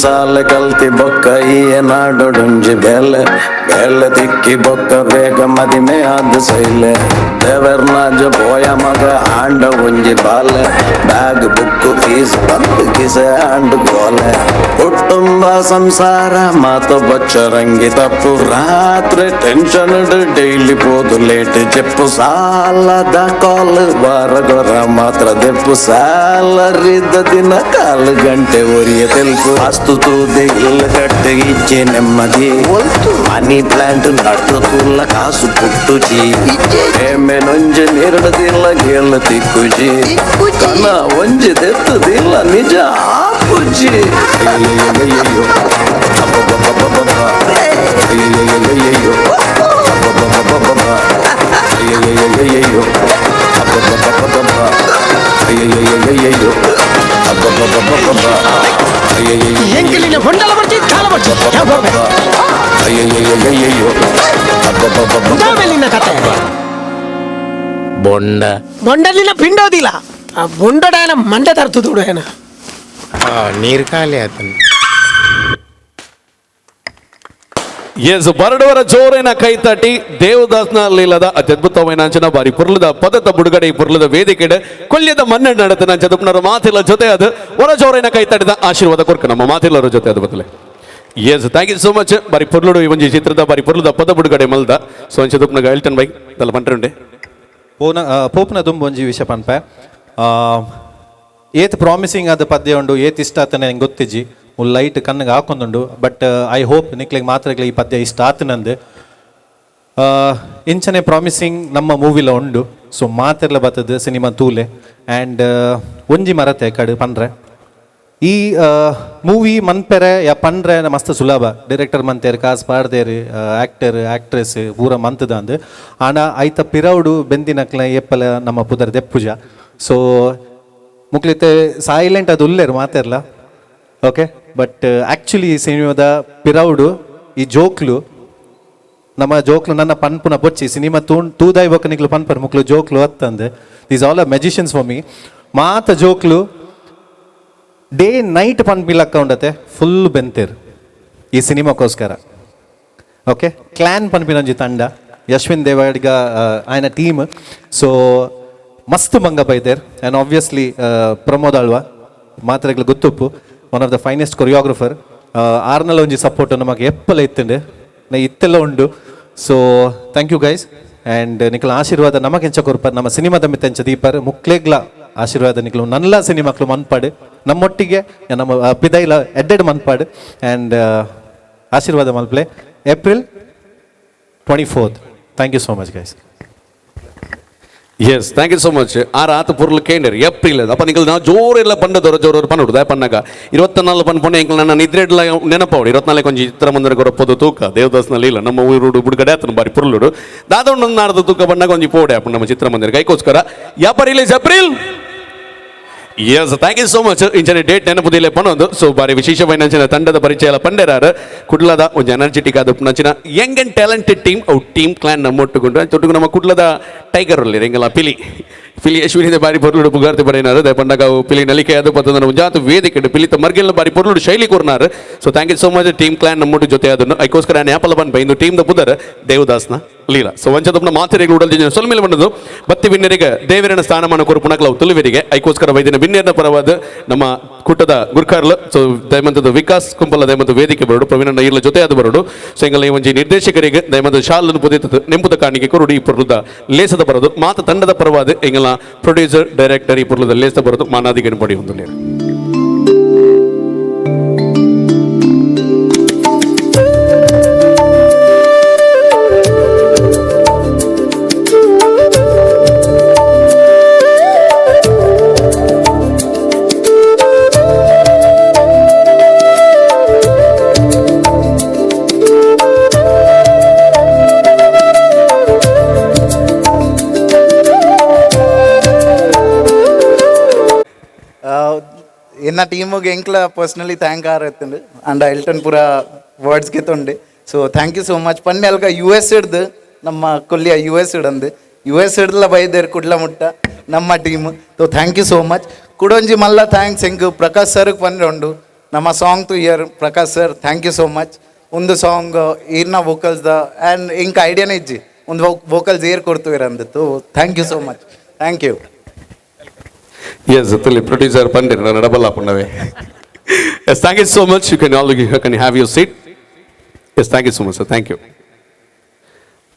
ಸಾಲೆ ಕಲ್ತಿ ಬೊಕ್ಕ ಈಯ ನಾಡೊಡುಂಜಿ ಬೇಲೆ ಬೇಲೆ ತಿಕ್ಕಿ ಬೊಕ್ಕ ಬೇಗ ಮದಿಮೆ ಆದ ಸೈಲೆ ದೇವರ್ನಾಜ ಬೋಯ ಮಗ ಆಂಡ ಒಂಜಿ ಬಾಲೆ bag book fees ಬಂದು ಕಿಸೆ ಆಂಡ್ ಗೋಲೆ ಕುಟುಂಬ ಸಂಸಾರ ಮಾತು ಬಚ್ಚರಂಗಿ ತಪ್ಪು ರಾತ್ರಿ ಟೆನ್ಷನ್ ಡೈಲಿ ಪೋದು ಲೇಟ್ ಚೆಪ್ಪು ಸಾಲದ ಕಾಲ್ ವಾರಗೊರ ಮಾತ್ರ ದೆಪ್ಪು ಸಾಲರಿದ್ದ ದಿನ ಕಾಲು ಗಂಟೆ ಒರಿಯ ತೆಲ್ಪು ಅಸ್ತು ತೂದೆ ಇಲ್ಲ ಕಟ್ಟೆ ಇಜ್ಜೆ ನೆಮ್ಮದಿ ಮನಿ ಪ್ಲಾಂಟ್ ನಟ್ಟು ತುಲ್ಲ ಕಾಸು ಪುಟ್ಟುಜಿ ಏಮೆನೊಂಜೆ ನೀರಡದಿಲ್ಲ ಗೇಲ ತಿಕ್ಕುಜಿ ಕನ ಒಂಜಿ ದೆತ್ತದಿಲ್ಲ ನಿಜ ಆಪುಜಿ ಅಯ್ಯಯ್ಯಯ್ಯೋ ಅಬ್ಬಬ್ಬಬ್ಬಬ್ಬಬ್ಬ ಅಯ್ಯಯ್ಯಯ್ಯೋ ಅಬ್ಬಬ್ಬಬ್ಬಬ್ಬಬ್ಬ ಅಯ್ಯಯ್ಯಯ್ಯೋ ಅಬ್ಬಬ್ಬಬ್ಬಬ್ಬಬ್ಬ ಅಯ್ಯಯ್ಯಯ್ಯೋ ಅಬ್ಬಬ್ಬಬ್ಬಬ್ಬಬ್ಬ
ಎಂಕಲಿನ ಬೊಂಡಲ ಬರ್ತಿ ತಾಳ ಬರ್ತಿ
ಅಯ್ಯಯ್ಯಯ್ಯೋ ಅಬ್ಬಬ್ಬಬ್ಬಬ್ಬ
ದಾವೆಲ್ಲಿನ ಕತೆ
ಬೊಂಡ
ಬೊಂಡಲಿನ ಪಿಂಡೋದಿಲ್ಲ ಆ ಬೊಂಡಡಾಯನ ಮಂಡೆ ತರ್ತುದುಡು ಏನ
ನೀರು ಖಾಲಿ ಆತನ.
ಎಸ್, ಬರಡವರ ಜೋರಿನ ಕೈತಟಿ ದೇವದಾಸ್ನ ಲೀಲದ ಅತ್ಯದ್ಭುತమైన ಅಂಚನ ಬಾರಿ ಪುರ್ಲದ ಪದತ ಬುಡುಗಡೆ ಪುರ್ಲದ ವೇದಿಕೆ ಕೊಲ್ಯದ ಮಣ್ಣ ನಡತ ನಂಚ ಮಾತಿಲ್ಲ ಜೊತೆ ಅದು ಹೊರ ಜೋರಿನ ಕೈತಟಿದ ಆಶೀರ್ವಾದ ಕೊರ್ಕ ನಮ್ಮ ಮಾತಿಲ್ಲರ ಜೊತೆ ಅದು ಬದಲೆ. Yes, thank you so much. ಬಾರಿ ಪೊರ್ಲುಡು ಈ ಒಂಜಿ ಚಿತ್ರದ ಬಾರಿ ಪೊರ್ಲುದ ಪದ ಬುಡುಗಡೆ ಮಲ್ದ. ಸೊ ಅಂಚ ಎಲ್ಟನ್ ಬೈಕ್ ತಲ್ಲ ಪಂಟ್ರುಂಡೆ.
ಪೋನ ಪೋಪ್ನ ತುಂಬ ಒಂಜಿ ವಿಷಯ ಪನ್ಪೆ ಏತ್ ಪ್ರಾಮಿಸಿಂಗ್ ಆದ ಪದ್ಯ ಉಂಡು, ಏತ್ ಇಷ್ಟ ಆತನೆ ನಂಗೆ ಗೊತ್ತಿಜ್ಜಿ, ಲೈಟ್ ಕಣ್ಣಿಗೆ ಹಾಕೊಂದುಂಡು. But I hope ನಿಕ್ಲೆಗ್ ಮಾತ್ರ ಈ ಪದ್ಯ ಇಷ್ಟ ಆತನಂದು. ಇಂಚನೆ ಪ್ರಾಮಿಸಿಂಗ್ ನಮ್ಮ ಮೂವಿಲ ಉಂಡು. ಸೊ ಮಾತೆರ್ಲ ಬತ್ತದ ಸಿನಿಮಾ ತೂಲೆ. ಆ್ಯಂಡ್ ಒಂಜಿ ಮರತೆ ಕಡು ಪಂಡ್ರೆ ಈ ಮೂವಿ ಮನ್ಪೆರೆ ಯಾ ಪಂಡ್ರೆ ಮಸ್ತ್ ಸುಲಭ. ಡೈರೆಕ್ಟರ್ ಮಂತೇರು ಕಾಸು ಪಾಡ್ದೇರು, ಆ್ಯಕ್ಟರ್ ಆ್ಯಕ್ಟ್ರೆಸ್ ಪೂರ ಮಂತದಂದು. ಆಂಡ ಐತ ಪಿರೌಡು ಬೆಂದಿನಕ್ಲ ಏಪ್ಪಲ ನಮ್ಮ ಪುದರ್ ದೆಪ್ಪುಜ. ಸೊ ಮುಕ್ಲಿತೆ ಸೈಲೆಂಟ್ ಅದು ಉಲ್ಲೇರು ಮಾತೆರ್ಲ. Okay, but actually ಸಿನಿಮಾದ ಪಿರೌಡು ಈ ಜೋಕ್ಲು ನಮ್ಮ ಜೋಕ್ಲು ನನ್ನ ಪನ್ಪುನ ಬೊಚ್ಚಿ ಸಿನಿಮಾ ತೂದಾಯ್ ಬೊಕ್ಕ ನಿಕ್ಲು ಪನ್ಪರ್ ಮುಕ್ಲು ಜೋಕ್ಲು ಅತ್ತಂದು. These all are magicians for me. ಮಾತ ಜೋಕ್ಲು ಡೇ ನೈಟ್ ಪನ್ಪಿಲಕ್ಕ ಉಂಡತೆ ಫುಲ್ ಬೆಂತೇರು ಈ ಸಿನಿಮಾಕ್ಕೋಸ್ಕರ. ಓಕೆ, ಕ್ಲಾನ್ ಪನ್ಪಿನೊಂಜಿ ತಂಡ, ಯಶ್ವಿನ್ ದೇವಾಡಿಗ ಆಯನ ಟೀಮ್. ಸೊ ಮಸ್ತ್ ಮಂಗ ಬೈದೇರ್. ಆ್ಯಂಡ್ ಆಬ್ವಿಯಸ್ಲಿ ಪ್ರಮೋದ್ ಆಳ್ವ ಮಾತ್ರೆಗಳು ಗೊತ್ತುಪ್ಪು, one of the finest choreographer. ಆರ್ನಲ ಒಂಜಿ ಸಪೋರ್ಟ್ ನಮಗೆ ಎಪ್ಪಲ ಇತ್ತುಂಡು, ನ ಇತ್ತೆಲ್ಲ ಉಂಡು. So thank you guys. And ನಿಕ್ಲ ಆಶೀರ್ವಾದ ನಮಗೆಂಚ ಕೊರ್ಪರ್, ನಮ್ಮ ಸಿನಿಮಾದ ಮಿತ್ತೆಂಚ ದೀಪರ್ ಮುಕ್ಲೆಗ್ಲ ಆಶೀರ್ವಾದ ನಿಕ್ಲು ನಲ್ಲ ಸಿನಿಮಾಕ್ಲು ಮನ್ಪಾಡು ನಮ್ಮೊಟ್ಟಿಗೆ ನಮ್ಮ ಪಿದೈಲ ಎಡ್ಡೆಡ್ ಮನ್ಪಾಡು. ಆ್ಯಂಡ್ ಆಶೀರ್ವಾದ ಮಲ್ಪ್ಲೆ. April 24. Thank you so much guys.
Yes, thank you so much. ಆ ರಾತ ಪುರ್ಲು ಕೇಂದ್ರ ಏಪ್ರಿಲ್ ಅಪ್ಪ ನಿಂಗೆ ನಾವು ಜೋರೆಲ್ಲ ಪಂಡದವರು ಜೋರು ಪನ್ನುಡು ದಾಯ ಪನ್ನಾಗ 24 ಪನ್ ಪೊಣ್ಣೆ ಎಂಕಲ್ ನನ್ನ ನಿದ್ರೆಡ್ಲ ನೆನಪವಡು 24 ಕೊಂಚ ಚಿತ್ರ ಮಂದಿರ ಕೊರಪೋದು ತೂಕ ದೇವದಾಸ್ನಲ್ಲಿ ಇಲ್ಲ ನಮ್ಮ ಊರುಡು ಬುಡುಗಡೆ ಆತನ ಬಾರಿ ಪುರ್ಲುಡು ದಾದೊಂದು ನಾಡ್ದು ತೂಕ ಬಣ್ಣಾಗ ಒಂಜಿ ಪೋಡೆ ಅಪ್ಪ ನಮ್ಮ ಚಿತ್ರಮಂದಿರ ಕೈಕೋಸ್ಕರ ಯಾಪ release April. Yes, thank you so much. ಇಂಚನೆ ಡೇಟ್ ನೆನಪುದಿಲ್ಲ ಪನೊಂದು. ಸೊ ಬಾರಿ ವಿಶೇಷమైన ಅಂಚಿನ ತಂಡದ ಪರಿಚಯ ಪಂಡೆರಾರು ಕುಡ್ಲದ ಒಂಜಿ ಎನರ್ಜೆಟಿಕ್ ಆದ ನಂಚಿನ Young and talented team ಅವು ಟೀಮ್ ಕ್ಲಾನ್ ನಮ್ಮೊಟ್ಟುಕೊಂಡು ತೊಟ್ಟುಗು ನಮ್ಮ ಕುಡ್ಲದ ಟೈಗರ್ ಅಲ್ಲಿ ರೆಂಗಲ ಪಿಲಿ ಪಿಲಿ ಅಶ್ವಿನಿದ ಬಾರಿ ಪೊರ್ಲುಡು ಪುಗಾರ್ತಿ ಪಡೆಯಿನಾರು ದಯಪಂಡಗ ಅವು ಪಿಲಿ ನಲಿಕೆ ಅದು ಪತ್ತಂದನ ಒಂಜಾತು ವೇದಿಕೆ ಪಿಲಿತ ಮರ್ಗೆಲ್ಲ ಬಾರಿ ಪೊರ್ಲುಡು ಶೈಲಿ ಕೊರ್ನಾರು. So thank you so much team clan ನಮ್ಮೊಟ್ಟು ಜೊತೆ ಅದನ್ನು ಐಕೋಸ್ಕರ ನ್ಯಾಪಲ ಬನ್ ಬೈಂದು ಟೀಮ್ the ಪುದರ್ ದೇವದಾಸ್ನ ಲೀಲಾ. ಸೊ ವಂಚದಪ್ಪನ ಮಾತೆರೆಗಳು ಉಡಲ್ ಜಿಂಜನ ಸೊಲ್ಮೇಲೆ ಬಂದದ್ದು ಬತ್ತಿ ಬಿನ್ನೆರಿಗೆ ದೇವರನ ಸ್ಥಾನಮಾನ ಕೊರಪುಣಕ್ಲವು ತುಳುವೆರಿಗೆ ಐಕೋಸ್ಕರ ವೈದ್ಯನ ಬಿನ್ನೇರಿನ ಪರವಾದ ನಮ್ಮ ಕೂಟದ ಗುರ್ಕಾರ್ಲು ಸೊ ದಯಮಂತದ ವಿಕಾಸ್ ಕುಂಪಲ ದಯಮಂತ ವೇದಿಕೆ ಬರೋಡು ಪ್ರವೀಣ ಇರ್ಲ ಜೊತೆ ಅದು ಬರೋಡು. ಸೊ ಎಂಗಲ ಈ ಒಂಜಿ ನಿರ್ದೇಶಕರಿಗೆ ದಯಮಂತ ಶಾಲನ್ನು ಪುದಿತದ್ದು ನೆಂಪುದ ಕಾಣಿಕೆ ಕೊರಡು ಈ ಪೊರ್ಲುದ ಲೇಸದ ಬರೋದು ಮಾತ ತಂಡದ ಪರವಾದ ಎಂಗಲ ಪ್ರೊಡ್ಯೂಸರ್ ಡೈರೆಕ್ಟರ್ ಈ ಪೊರ್ಲುದ ಲೇಸದ ಬರೋದು ಮಾನಾದಿಗೆ ಪಡಿ ಹೊಂದುಲೇರು.
ಎನ್ನ ಟೀಮಿಗೆ ಎಂಕ್ಲ ಪರ್ಸ್ನಲಿ thank ಆರತ್ತುಂಡು and Elton ಪೂರ ವರ್ಡ್ಸ್ಗೆ ತೊಂಡೆ. So thank you so much. ಪನ್ನೆ ಅಲ್ಕ ಯು ಎಸ್ ಹಿಡ್ದು ನಮ್ಮ ಕೊಲ್ಲಿಯ ಯು ಎಸ್ ಹಿಡಂದು ಯು ಎಸ್ ಹಿಡ್ದಲ ಬೈದೇರು ಕುಡ್ಲ ಮುಟ್ಟ ನಮ್ಮ team. So thank you so much. ಕುಡೊಂಜಿ ಮಲ್ಲ thanks ಎಂಕ್ ಪ್ರಕಾಶ್ ಸರ್ಗೆ ಪನ್ರೆ ಉಂಡು. ನಮ್ಮ song to year Prakash sir, thank you so much. ಒಂದು song ಈರ್ನ vocals the and ಇಂಕ ಐಡಿಯಾನೇ ಇಜ್ಜಿ ಒಂದು ವೋಕಲ್ಸ್ ಏರ್ ಕೊಡ್ತು ಇರಂದಿತ್ತು. Thank you so much, thank you.
Yes, ತುಲಿ producer ಪಂಡಿರ್ ನಡಬಲ್ಲ ಪುಣ್ಣವೇ. Yes, thank you so much. You can all you can have your seat. Yes, thank you so much sir, thank you.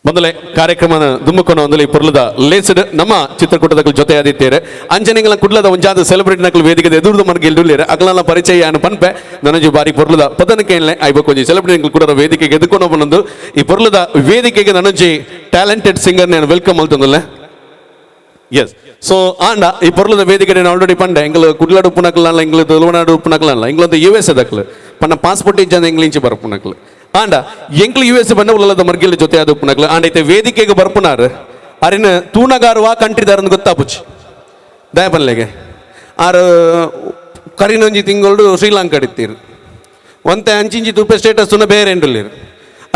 ಮೊದಲೇ ಕಾರ್ಯಕ್ರಮನ ದುಮ್ಮುಕೊನ ಒಂದಲಿ ಪೊರ್ಲದ ಲೇಸಡ್ ನಮ್ಮ ಚಿತ್ರಕೂಟದ ಜೊತೆ ಆದಿತ್ತಾರೆ ಅಂಜನೆಗಳ ಕುಡ್ಲದ ಒಂಜಾದ celebrity ನಕಲು ವೇದಿಕೆ ಎದುರ್ದು ಮನಗೆ ಇಲ್ಡುಲ್ಲೇರೆ ಅಗಲನ ಪರಿಚಯ ಅನ್ನು ಪನ್ಪೆ ನನಜು ಬಾರಿ ಪೊರ್ಲದ ಪದನಕ್ಕೆ ಐಬ ಕೊಂಜಿ ಸೆಲೆಬ್ರಿಟಿ ಕೂಡ ವೇದಿಕೆಗೆ ಎದುಕೊಂಡು ಬಂದು ಈ ಪೊರ್ಲದ ವೇದಿಕೆಗೆ ನನಜಿ ಟ್ಯಾಲೆಂಟೆಡ್ ಸಿಂಗರ್ ನಾನು welcome ಅಲ್ತಂದಲ್ಲ. ಎಸ್, ಸೊ ಆಂಡ ಈ ಪೊರ್ಲದ ವೇದಿಕೆ ನಾನು ಆಲ್ರೆಡಿ ಪಂಡೆ ಎಂಗ್ಲ ಕುಡ್ಲಾಡು ಉಪ್ಪುನಕಲ್ಲ ಎಂಗ್ಲ ತುಳುನಾಡು ಉಪ್ಪುನಕಲ್ಲ ಎಂಗ್ಲಂತ ಯು ಎಸ್ ದಕ್ಲು ಪನ್ನ ಪಾಸ್ಪೋರ್ಟ್ ಇಜ್ಜಂದ ಎಂಗ್ಲಿಂಚಿ ಬರಪುನಕ್ಲು ಆಂಡ ಎಂಕ್ಲು ಯು ಎಸ್ ಬಂದ ಉಲ್ಲದ ಮರ್ಗಿಲ್ ಜೊತೆ ಅದು ಉಪ್ಪುನಕ್ಲು ಆಂಡ ಐತೆ ವೇದಿಕೆಗೆ ಬರ್ಪುನಾರು ಅರಿನ ತೂನಗಾರು ಆ ಕಂಟ್ರಿದಾರನ್ ಗೊತ್ತಾಪುಚಿ ದಯಪನ್ಲೆಗೆ ಆರು ಕರಿನೊಂಜಿ ತಿಂಗಳು ಶ್ರೀಲಂಕಾ ಇತ್ತೀರು ಒಂತೆ ಅಂಚಿಂಚಿ ತುಪ್ಪೆ ಸ್ಟೇಟಸ್ ಬೇರೆ ಎಂಡುಲ್ಲಿರು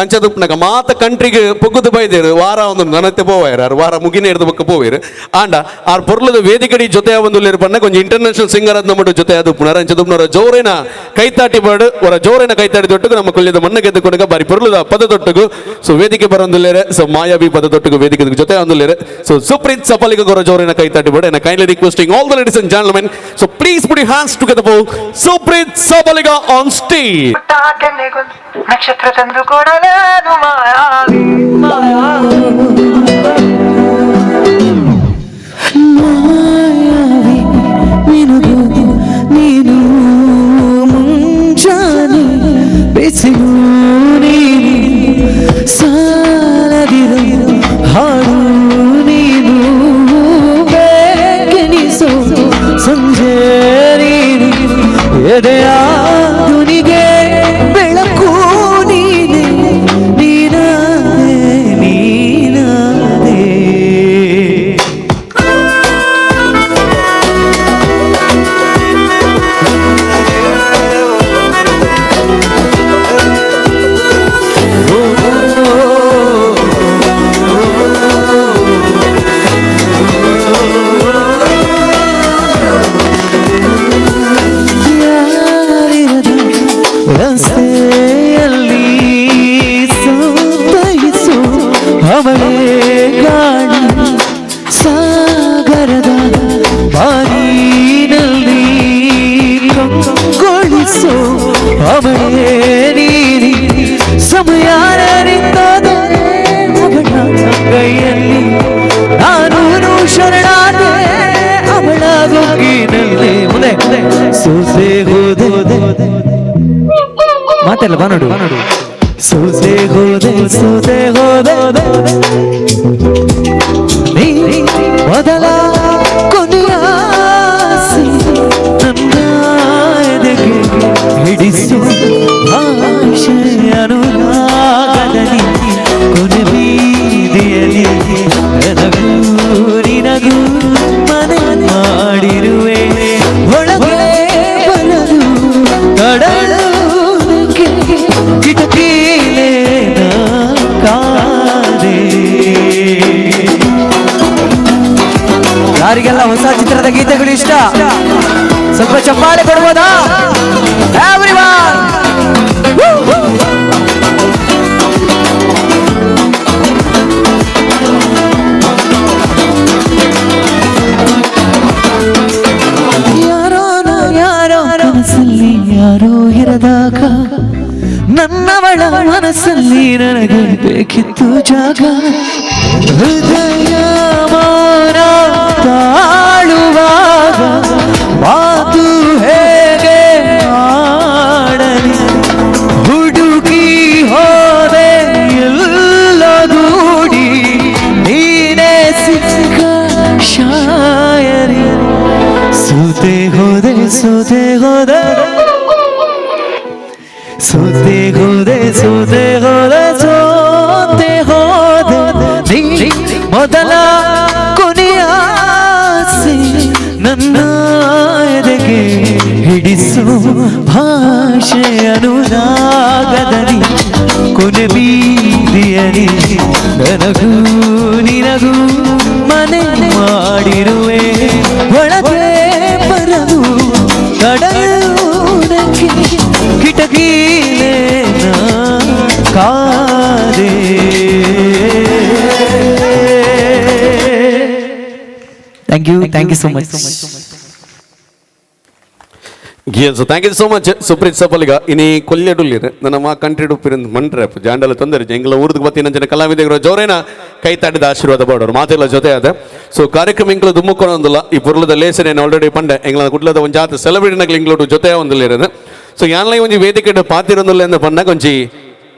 ಅಂಚದ ಉಪ್ಪುನಕ ಮಾತ ಕಂಟ್ರಿಗೆ ಪೊಗ್ಗುದು ಬೈದೇರು ವಾರ ಒಂದು ನನತ್ತೆ ಪೋವಾಯರು ಆರು ವಾರ ಮುಗಿನೇ ಹಿಡಿದು ಬೊಕ್ಕ ಪೋವೇರು ಆಂಡ ಆರ್ ಪೊರ್ಲದ ವೇದಿಕಡಿ ಜೊತೆ ಒಂದು ಪಣ್ಣ ಕೊಂಚ ಇಂಟರ್ನ್ಯಾಷನಲ್ ಸಿಂಗರ್ ಅದ್ ನಮ್ಮ ಜೊತೆ ಅದು ಉಪ್ಪುನಾರ ಅಂಚದ ಉಪ್ಪುನಾರ ಜೋರೇನ ಕೈತಾಟಿ ಬಾಡು ಅವರ ಜೋರೇನ ಕೈತಾಟಿ ದೊಟ್ಟುಗು ನಮ್ಮ ಕೊಲ್ಯದ ಮಣ್ಣ ಗೆದ್ದು ಕೊಡಗ ಬಾರಿ ಪೊರ್ಲದ ಪದ ದೊಟ್ಟುಗು. ಸೊ ವೇದಿಕೆ ಬರೊಂದುಲ್ಲೇರೆ ಸೊ ಮಾಯಾವಿ ಪದ ದೊಟ್ಟುಗು ವೇದಿಕೆ ಜೊತೆ ಒಂದುಲ್ಲೇರೆ. ಸೊ Supreeth ಸಫಲಿಗ ಗೊರ ಜೋರೇನ ಕೈತಾಟಿ ಬಾಡು and kindly requesting all the ladies and gentlemen, so please put your hands together for Supreeth Sabaliga on stage.
ನಕ್ಷತ್ರ ತಂದು ಕೊಡಲೇನು ಮಾಯಾವಿ
ಮಾಯಾವಿ ನಿನಗೂ ನೀನು ಮುಂಜಾನೆ ಬಿಸಿಲು ನೀನು ಸಾಲದಿರು ಹಾಡು ನೀನು ಬೇಕೆನಿಸೋ ಸಂಜೆ ನೀನು ಎದೆಯ ದುನಿಗೆ ಬೆಳಕು ನೀನೆ ನೀನಾದೆ ನೀನಾದೆ. ಯಾರಿರದ ರಸ್ತೆಯಲ್ಲಿ ಸಂತೈಸು ಅವಳೇ ಗಾಳಿ ಸಾಗರದ ಬಾರಿನಲ್ಲಿ ಕಂಗೊಳಿಸು ಅವಳೇ ನೀರಿ ಸಮಯ ನಿಂತದೆ ಅವಳ ಕೈಯಲ್ಲಿ ನಾನು ಶರಣಾದೆ ಅವಳ ಗೊಗ್ಗಿನಲ್ಲಿ ಮುಂದೆ ಸೊಸೆ ಹೋದೆ ಮಾತೆಲ್ಲ ಬಾ ನೋಡು ಸೊಸೆ ಹೋದೆ ಸೊಸೆ ಹೋದೆ ನೀ ಮೊದಲ ಕೊನೆಯ ಆಸೆ ನನ್ನ ಎದೆಗೆ ಹಿಡಿಸು ಭಾಷೆ ಅನುರಾಗದಲ್ಲಿ ಕೊನೆ ಬೀದಿಯಲ್ಲಿ ನನಗೂ ನಿನಗೂ ಮನೆ ಮಾಡಿರುವೆ ಒಳಗೆ ಬರಲು ಕಡಲಕ್ಕೆ ಕಿಟಕಿಲೇ ಕಾದೆ.
ಯಾರಿಗೆಲ್ಲ ಹೊಸ ಚಿತ್ರದ ಗೀತೆಗಳು ಇಷ್ಟ ಸ್ವಲ್ಪ ಚಪ್ಪಾಳೆ ಕೊಡ್ಬೋದಾ? ಎವ್ರಿವನ್.
ಯಾರೋ ಯಾರೋ ಕನಸಲ್ಲಿ ಯಾರೋ ಇರದಾಗ ನನ್ನವಳ ಮನಸ್ಸಲ್ಲಿ ನನಗೆ ಬೇಕಿತ್ತು ಜಾಗ. ಹೃದಯ ಮೌನ ತಾಳುವಾಗ ಮಾತು ಹೇಗೆ ಆಡಲಿ, ಹುಡುಕಿ ಹೋದೆ ಎಲ್ಲ ಗೂಡಿ ನೀನೇ ಸಿಕ್ಕ ಶಾಯರಿ. ಸೋತೆ ಹೋದೆ ಸೋತೆ ಹೋದೆ ಸೋತೆ ಹೋದೆ ಸೋತೆ ಹೋದೆ ಸೋತೆ ಹೋದೆ ನೀ ಮೊದಲ ಕೊನೆಯ ಆಸೆ ನನ್ನ ಎದೆಗೆ ಹಿಡಿಸು ಭಾಷೆ ಅನುರಾಗದಲ್ಲಿ ಕೊನೆ ಬೀದಿಯಲ್ಲಿ ನನಗೂ ನಿನಗೂ ಮನೆ ಮಾಡಿರುವೆ ಒಳಗೆ ಬರಲು ಕಡಲೂರಕ್ಕೆ Thank you, thank you so much.
Yes, thank you so much Supreeth Sapaliga. ಇನಿ ಕೊಲ್ಯಡುಲ್ಲಿರು ನನ್ನ ಮಾ ಕಂಟ್ರಿ ಉಪ್ಪಿರಂದು ಮಂಟ್ರಪ್ ಜಾಂಡಲ ತೊಂದರೆ ಎಂಗ್ಲ ಊರ್ದು ಬತ್ತಿ ನಂಚಿನ ಕಲಾವಿದೆಗರ ಜೋರೇನ ಕೈ ತಾಡಿದ ಆಶೀರ್ವಾದ ಬಾಡೋರು ಮಾತೆಲ್ಲ ಜೊತೆ ಆದ. ಸೊ ಕಾರ್ಯಕ್ರಮ ಇಂಗ್ಲ ದುಮ್ಮುಕೊಳೊಂದಿಲ್ಲ ಈ ಪುರ್ಲದ ಲೇಸನೇನು ಆಲ್ರೆಡಿ ಪಂಡೆ ಎಂಗ್ಲ ಕುಡ್ಲದ ಒಂದು ಜಾತ ಸೆಲೆಬ್ರಿಟಿ ನಗ್ಲು ಇಂಗ್ಲೋಟು ಜೊತೆ ಒಂದಿಲ್ಲಿರೋದು. ಸೊ ಯಾನ್ಲ ಒಂಜಿ ವೇದಿಕೆ ಪಾತಿರೊಂದಿಲ್ಲ ಎಂದು ಪನ್ನಾಗ ಒಂಜಿ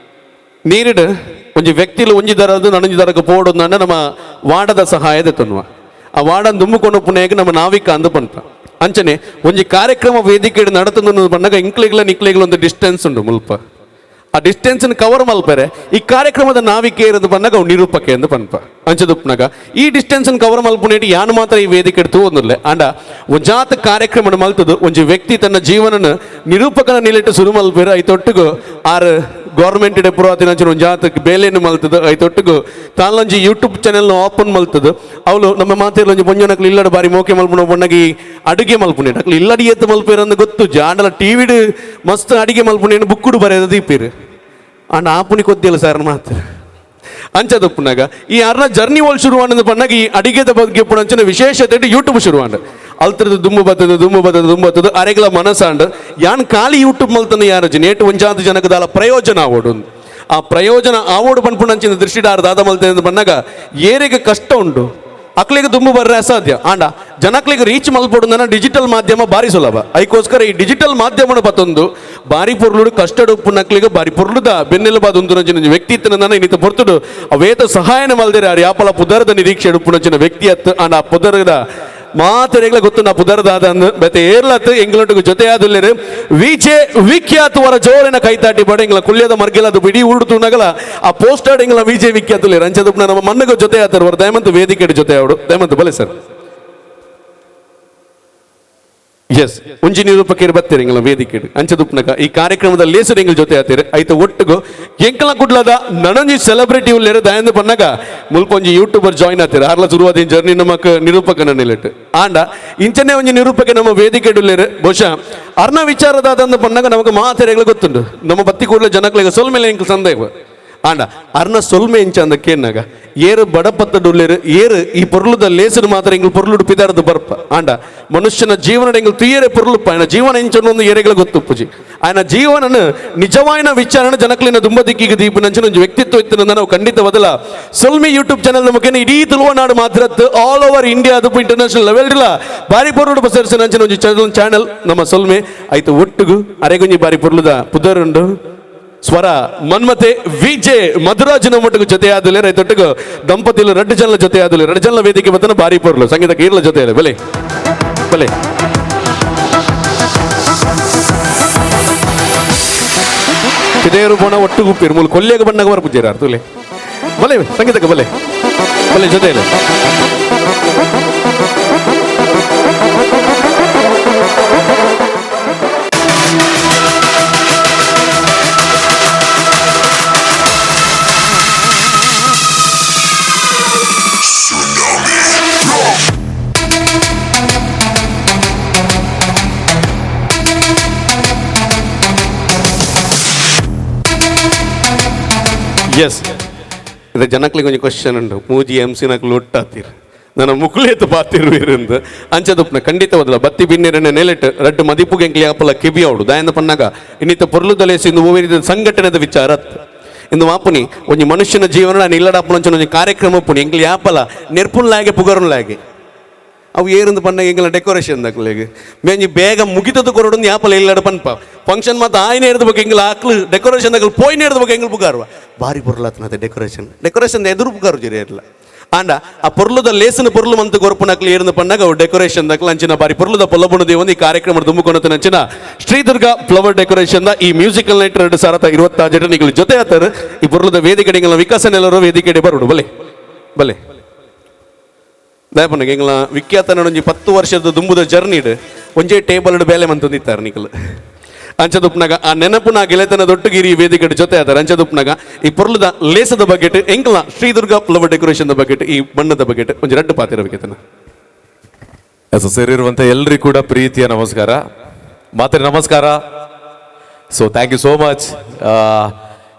ನೀರಿಡು ಒಂಜಿ ವ್ಯಕ್ತಿಲು ಒಂಜಿ ದರದು ನನೊಂಜಿ ದರಕ್ಕೆ ಪೋಡು ನಮ್ಮ ವಾಡದ ಸಹಾಯದ ತನ್ನುವ ಆ ವಾಡನ್ ದುಮ್ಮುಕೊಂಡು ಪುಣೆಗೆ ನಮ್ಮ ನಾವಿಕ ಅಂದು ಪಂಪ ಅಂಚನೆ ಒಂಜಿ ಕಾರ್ಯಕ್ರಮ ವೇದಿಕೆ ನಡತಂದು ಪನ್ನಾಗ ಇಂಕ್ಲಿಗ್ಲ ನಿಕ್ಲಿಗ್ಲ ಒಂದು ಡಿಸ್ಟೆನ್ಸ್ ಉಂಡು ಮುಲ್ಪ ಆ ಡಿಸ್ಟೆನ್ಸ್ ಕವರ್ ಮಲ್ಪರೆ ಈ ಕಾರ್ಯಕ್ರಮದ ನಾವಿಕೆ ಇರೋದು ಬಂದಾಗ ಅವು ನಿರೂಪಕೆ ಎಂದು ಪನ್ಪ ಅಂಚದುಪ್ನಾಗ ಈ ಡಿಸ್ಟೆನ್ಸ್ ಕವರ್ ಮಲ್ಪುನೇಟಿ ಯಾನು ಮಾತ್ರ ಈ ವೇದಿಕೆ ತೂವೊಂದಿಲ್ಲ ಅಂಡ ಒಂಜಾತ ಕಾರ್ಯಕ್ರಮ ಮಲ್ತದು ಒಂಜಿ ವ್ಯಕ್ತಿ ತನ್ನ ಜೀವನನ ನಿರೂಪಕನ ನಿಲೆಟ್ಟು ಸುರು ಮಲ್ಪೇರು ಐತೊಟ್ಟಿಗೂ ಆರು ಗೌರ್ಮೆಂಟ್ ಪುರಾತಿನಂಚಿನ ಒಂಜಾತ ಬೇಲೆಯನ್ನು ಮಲ್ತದು ಐತೊಟ್ಟಿಗೂ ತಾನೊಂಜಿ YouTube channel open ಮಲ್ತದು ಅವಳು ನಮ್ಮ ಮಾತಿಲ್ಲ ಒಂಜಿ ಪೊಂಜನಕ್ಲು ಇಲ್ಲಡ ಬಾರಿ ಮೋಕೆ ಮಲ್ಪುನ ಬೊಣ್ಣಗಿ ಅಡುಗೆ ಮಲ್ಪುನೇಟ್ ಅಕ್ಲು ಇಲ್ಲಡಿ ಏತ್ ಮಲ್ಪೇರಂದು ಗೊತ್ತು ಜಾಂಡಲ ಟಿವಿಡ್ ಮಸ್ತ್ ಅಡಿಗೆ ಮಲ್ಪುನೇನು ಬುಕ್ಕುಡು ಬರೆಯೋದು ದೀಪಿರು ಅಂಡ್ ಆಪುಣಿ ಕೊದ್ದಿಲ್ಲ ಸರ್ ಮಾತ್ರ ಅಂಚದಪ್ಪುನಾಗ ಈ ಅರ್ನ ಜರ್ನಿ ಓಲ್ ಶುರು ಅನ್ನೋದು ಪನ್ನಾಗ ಈ ಅಡಿಗೆದ ಬಗ್ಗೆ ಪುಣಂಚಿನ ವಿಶೇಷತೆ ಯೂಟ್ಯೂಬ್ ಶುರು ಅಂಡ್ ಅಲ್ತರದ ದುಮ್ಮು ಬತ್ತದ ದುಮ್ಮು ಬತ್ತದ ದುಮ್ಮು ಬತ್ತದ ಅರೆಗಳ ಮನಸಾಂಡ್ ಯಾನ್ ಖಾಲಿ ಯೂಟ್ಯೂಬ್ ಮಲ್ತನ ಯಾರು ನೇಟು ಒಂಜಾತ ಜನಕದಾಲ ಪ್ರಯೋಜನ ಆವೋಡು ಆ ಪ್ರಯೋಜನ ಆವೋಡು ಪನ್ಪುಣಂಚಿನ ದೃಷ್ಟಿಡಾರ ದಾದ ಮಲ್ತೆ ಪನ್ನಾಗ ಏರಿಗೆ ಕಷ್ಟ ಉಂಟು ಅಕ್ಲಿಗೆ ದುಂಬು ಬರ್ರೆ ಅಸಾಧ್ಯ ಆಂಡ ಜನಕ್ಲಿಗೆ ರೀಚ್ ಮಲ್ಪೊಡು ಡಿಜಿಟಲ್ ಮಾಧ್ಯಮ ಬಾರಿ ಸುಲಭ. ಅದಕ್ಕೋಸ್ಕರ ಈ ಡಿಜಿಟಲ್ ಮಾಧ್ಯಮನ ಪತ್ತೊಂದು ಬಾರಿ ಪೊರ್ಲುಡು ಕಷ್ಟಡು ಉಪ್ಪುನಕ್ಲಿಗೆ ಬಾರಿ ಪೊರ್ಲುದ ಬೆನ್ನೆಲುಬಾದ ಉಂದು ವ್ಯಕ್ತಿತ್ವನ ಇನ್ನಿತ ಪೊರ್ತುಡು ಅವೇತ ಸಹಾಯನ ಮಲ್ದಿರ ಆರ್ ಯಾಪಲ ಪುದರದ ನಿರೀಕ್ಷೆ ಉಪ್ಪುನಂಚಿನ ವ್ಯಕ್ತಿ ಅತ್ತು ಆಂಡ ಆ ಪುದರದ ಮಾತೆರೆಗ್ಲ ಗೊತ್ತು ನಾ ಪುದರದಾದ ಅಂದು ಬೆತ್ತೆ ಏರ್ಲತ್ತು ಎಂಗ್ಲೊಟ್ಟಿಗೆ ಜೊತೆ ಆದುಲ್ಲೇರು ವಿಜೆ ವಿಖ್ಯಾತ ವರ ಜೋರಿನ ಕೈತಾಟಿ ಬಡ ಎಂಗ್ಲ ಕುಲ್ಯದ ಮರ್ಗೆಲದು ಬಿಡಿ ಉಡುತುನಗಲ ಆ ಪೋಸ್ಟರ್ ಎಂಗ್ಲ ವಿಜೆ ವಿಖ್ಯಾತ ರಂಚದಪ್ಪನ ನಮ್ಮ ಮಣ್ಣಗ ಜೊತೆ ಆತರು ವರ ದಯಮಂತ ವೇದಿಕೆ ಜೊತೆ ಅವಡು ದಯಮಂತ ಬಲೆ ಸರ್. ಎಸ್ ಒಂಜಿ ನಿರೂಪಕರು ಬತ್ತೀರಿ ಎಂಗ್ಲ ವೇದಿಕೆ ಅಂಚದುಪ್ನಕ ಈ ಕಾರ್ಯಕ್ರಮದ ಲೇಸರ್ ಎಂಗ್ಲ ಜೊತೆ ಆತೀರಿ ಐತ ಒಟ್ಟಿಗೂ ಎಂಕಲ ಕುಡ್ಲದ ನನೊಂಜಿ ಸೆಲೆಬ್ರಿಟಿ ಉಲ್ಲೇರು ದಯಂದು ಪನ್ನಾಗ ಮುಲ್ಪ ಒಂಜಿ ಯೂಟ್ಯೂಬರ್ ಜಾಯಿನ್ ಆತೀರಿ ಆರ್ಲ ಶುರುವಾದ ಜರ್ನಿ ನಮಕ್ ನಿರೂಪಕನ ನಿಲೆಟ್ ಆಂಡ ಇಂಚನೆ ಒಂಜಿ ನಿರೂಪಕ ನಮ್ಮ ವೇದಿಕೆ ಉಲ್ಲೇರು ಬಹುಶಃ ಅರ್ನ ವಿಚಾರದಾದಂದು ಪನ್ನಾಗ ನಮಗೆ ಮಾತೆರೆಗಳು ಗೊತ್ತುಂಟು ನಮ್ಮ ಬತ್ತಿ ಕೂಡಲೇ ಜನಕ್ಲಿಗೆ ಸೊಲ್ಮೇಲೆ ಎಂಕ್ ಸಂದೇಹ ಆಂಡ ಅರ್ನ ಸೊಲ್ಮೆ ಇಂಚ ಅಂದ ಕೇನ್ನಾಗ ಏರು ಬಡಪತ್ತಡುಲ್ಲೇರು ಏರು ಈ ಪೊರ್ಲುದ ಲೇಸರು ಮಾತ್ರ ಎಂಗ್ಲು ಪೊರ್ಲುಡು ಪಿದಾರದು ಬರ್ಪ ಆಂಡ ಮನುಷ್ಯನ ಜೀವನ ಎಂಗ್ಲು ತುಯ್ಯರೆ ಪೊರ್ಲುಪ್ಪ ఆయన ಜೀವನ ಇಂಚನ ಒಂದು ಏರೆಗಳ ಗೊತ್ತುಪ್ಪುಜಿ ఆయన ಜೀವನನ ನಿಜವಾಯಿನ ವಿಚಾರಣ ಜನಕ್ಲಿನ ದುಂಬದಿಕ್ಕಿಗೆ ದೀಪನಂಚಿನ ಒಂಜಿ ವ್ಯಕ್ತಿತ್ವ ಇತ್ತು ನಾವು ಖಂಡಿತ ಬದಲ ಸೊಲ್ಮಿ ಯೂಟ್ಯೂಬ್ ಚಾನೆಲ್ ಮುಖೇನ ಇಡೀ ತುಳುವನಾಡು ಮಾತ್ರ all over India ಅದು ಇಂಟರ್ನ್ಯಾಷನಲ್ ಲೆವೆಲ್ ಇಲ್ಲ ಬಾರಿ ಪೊರ್ಲುಡು ಪಸರಿಸಿನ ಒಂಜಿ ಚಾನೆಲ್ ನಮ್ಮ ಸೊಲ್ಮೆ ಆಯ್ತು ಒಟ್ಟುಗು ಅರೆಗೊಂಜಿ ಬಾರಿ ಪೊರ್ಲುದ ಪುದರುಂಡು ಸ್ವರ ಮನ್ಮತೆ ವಿಜೆ ಮಧುರಾಜನ ಮಟ್ಟಿಗೆ ಜೊತೆ ಆದಲೆ ರೈತೊಟ್ಟಿಗೆ ದಂಪತಿಲು ರಡ್ಡು ಜನ ಜೊತೆ ಆದಲೆ ರಡ್ಡು ಜನ ವೇದಿಕೆ ಬತ್ತನ ಬಾರಿ ಪೊರ್ಲು ಸಂಗೀತ ಕೀರ್ಲ ಜೊತೆ ಬಲೆ ಬಲೆ ಪಿದೇರು ಬೋಣ ಒಟ್ಟು ಗುಪ್ಪಿರು ಮೂಲ ಕೊಲ್ಲೆಗ ಬಣ್ಣಗ ಬರ ಅರ್ಥುಲೆ ಬಲೆ ಸಂಗೀತಕ್ಕೆ ಬಲೆ ಬಲೆ ಜೊತೆ ಎಸ್ ಇದು ಜನಕ್ಲಿಗೆ ಒಂಜಿ ಕ್ವಶನ್ ಉಂಟು ಮೂಜಿ ಎಂ ಸಿ ನಕ್ಲು ಒಟ್ಟಾತೀರ್ ನನ್ನ ಮುಕ್ಲೇತು ಪಾತಿರುವಿರಂದು ಅಂಚದುಪ್ನ ಖಂಡಿತವದಲ್ಲ ಬತ್ತಿ ಬಿನ್ನಿರನ್ನ ನೆಲೆಟ್ ರಡ್ಡು ಮದಿಪುಗೆ ಎಂಕ್ಲಿ ಆಪಲ ಕಿವಿ ಅವಡು ದಾಯಂದ ಪನ್ನಾಗ ಇನ್ನಿತ ಪೊರ್ಲುದಲೇಸಿ ಇಂದು ಓವೇರಿದ ಸಂಘಟನೆದ ವಿಚಾರ ಇಂದು ಮಾಪುನಿ ಒಂಜಿ ಮನುಷ್ಯನ ಜೀವನ ನಾನು ಇಲ್ಲಡಾಪುನಂಚಿನ ಒಂಜಿ ಕಾರ್ಯಕ್ರಮ ಪುನಿ ಎಂಕ್ಲಿ ಆಪಲ ನೆರ್ಪುಲ್ಲಾಗೆ ಪುಗರುಲ್ಲಾಗೆ ಅವು ಏರಂದು ಪನ್ನ ಎಂಗ್ಲ ಡೆಕೋರೇಷನ್ ದಕ್ಲೆಗ್ ಮೇಂಜಿ ಬೇಗ ಮುಗಿತದ ಕೊರಡು ಯಾಪಲ ಇಲ್ಲಡ ಪನ್ಪ ಫಂಕ್ಷನ್ ಮಾತ್ರ ಆಯ್ನ ಏರ್ದ ಬಗ್ಗೆ ಎಂಗ್ಲ ಆಕ್ಲು ಡೆಕೋರೇಷನ್ ದಕ್ಲು ಪೋಯ್ನ ಏರ್ದ ಬಗ್ಗೆ ಎಂಗ್ಲ ಪುಗಾರುವ ಬಾರಿ ಪೊರ್ಲಾತನತೆ ಡೆಕೋರೇಷನ್ ಡೆಕೋರೇಷನ್ ಎದುರು ಪುಗಾರು ಜರಿ ಇರಲ್ಲ ಆಂಡ ಆ ಪೊರ್ಲುದ ಲೇಸನ ಪೊರ್ಲು ಮಂತು ಕೊರಪುನಕ್ಲು ಏರ್ದು ಪನ್ನಾಗ ಅವು ಡೆಕೋರೇಷನ್ ದಕ್ಲು ಅಂಚಿನ ಬಾರಿ ಪೊರ್ಲುದ ಪೊಲ್ಲಬುಣ ದೇವೊಂದು ಈ ಕಾರ್ಯಕ್ರಮ ದುಮ್ಮುಕೊನತ ಅಂಚಿನ ಶ್ರೀದುರ್ಗ ಫ್ಲವರ್ ಡೆಕೋರೇಷನ್ ಈ ಮ್ಯೂಸಿಕಲ್ ನೈಟ್ 2026 ನಿಗಳು ಜೊತೆ ಆತಾರೆ ಈ ಪೊರ್ಲುದ ವೇದಿಕೆ ವಿಕಾಸನೆಲ್ಲರೂ ವೇದಿಕೆ ಬರುಡು ಬಲೆ ಬಲೆ ದಯಪನಗೆ ಎಂಗ್ಲ ವಿಖ್ಯಾತ ಒಂಜಿ 10 ವರ್ಷದ ದುಂಬುದ ಜರ್ನಿಡ್ ಒಂಜೇ ಟೇಬಲ್ ಬೇಲೆ ಮಂತೊಂದಿತ್ತಾರೆ ನಿಕಲ್ ಅಂಚದುಪ್ನಾಗ ಆ ನೆನಪುನ ಗೆಳೆತನ ದೊಟ್ಟಗಿರಿ ವೇದಿಕೆ ಜೊತೆ ಆತಾರೆ ಅಂಚದುಪ್ನಾಗ ಈ ಪೊರ್ಲುದ ಲೇಸದ ಬಗೆಟ್ ಎಂಕ್ಲ ಶ್ರೀದುರ್ಗ ಫ್ಲವರ್ ಡೆಕೋರೇಷನ್ ಬಗೆಟ್ ಈ ಬಣ್ಣದ ಬಗೆಟ್ ಒಂಜಿ ರಡ್ಡು ಪಾತಿರಬೇಕೆತನ.
ಎಸ್ ಸೇರಿರುವಂತ ಎಲ್ರಿಗೂ ಕೂಡ ಪ್ರೀತಿಯ ನಮಸ್ಕಾರ, ಮಾತ್ರ ನಮಸ್ಕಾರ. So thank you so much.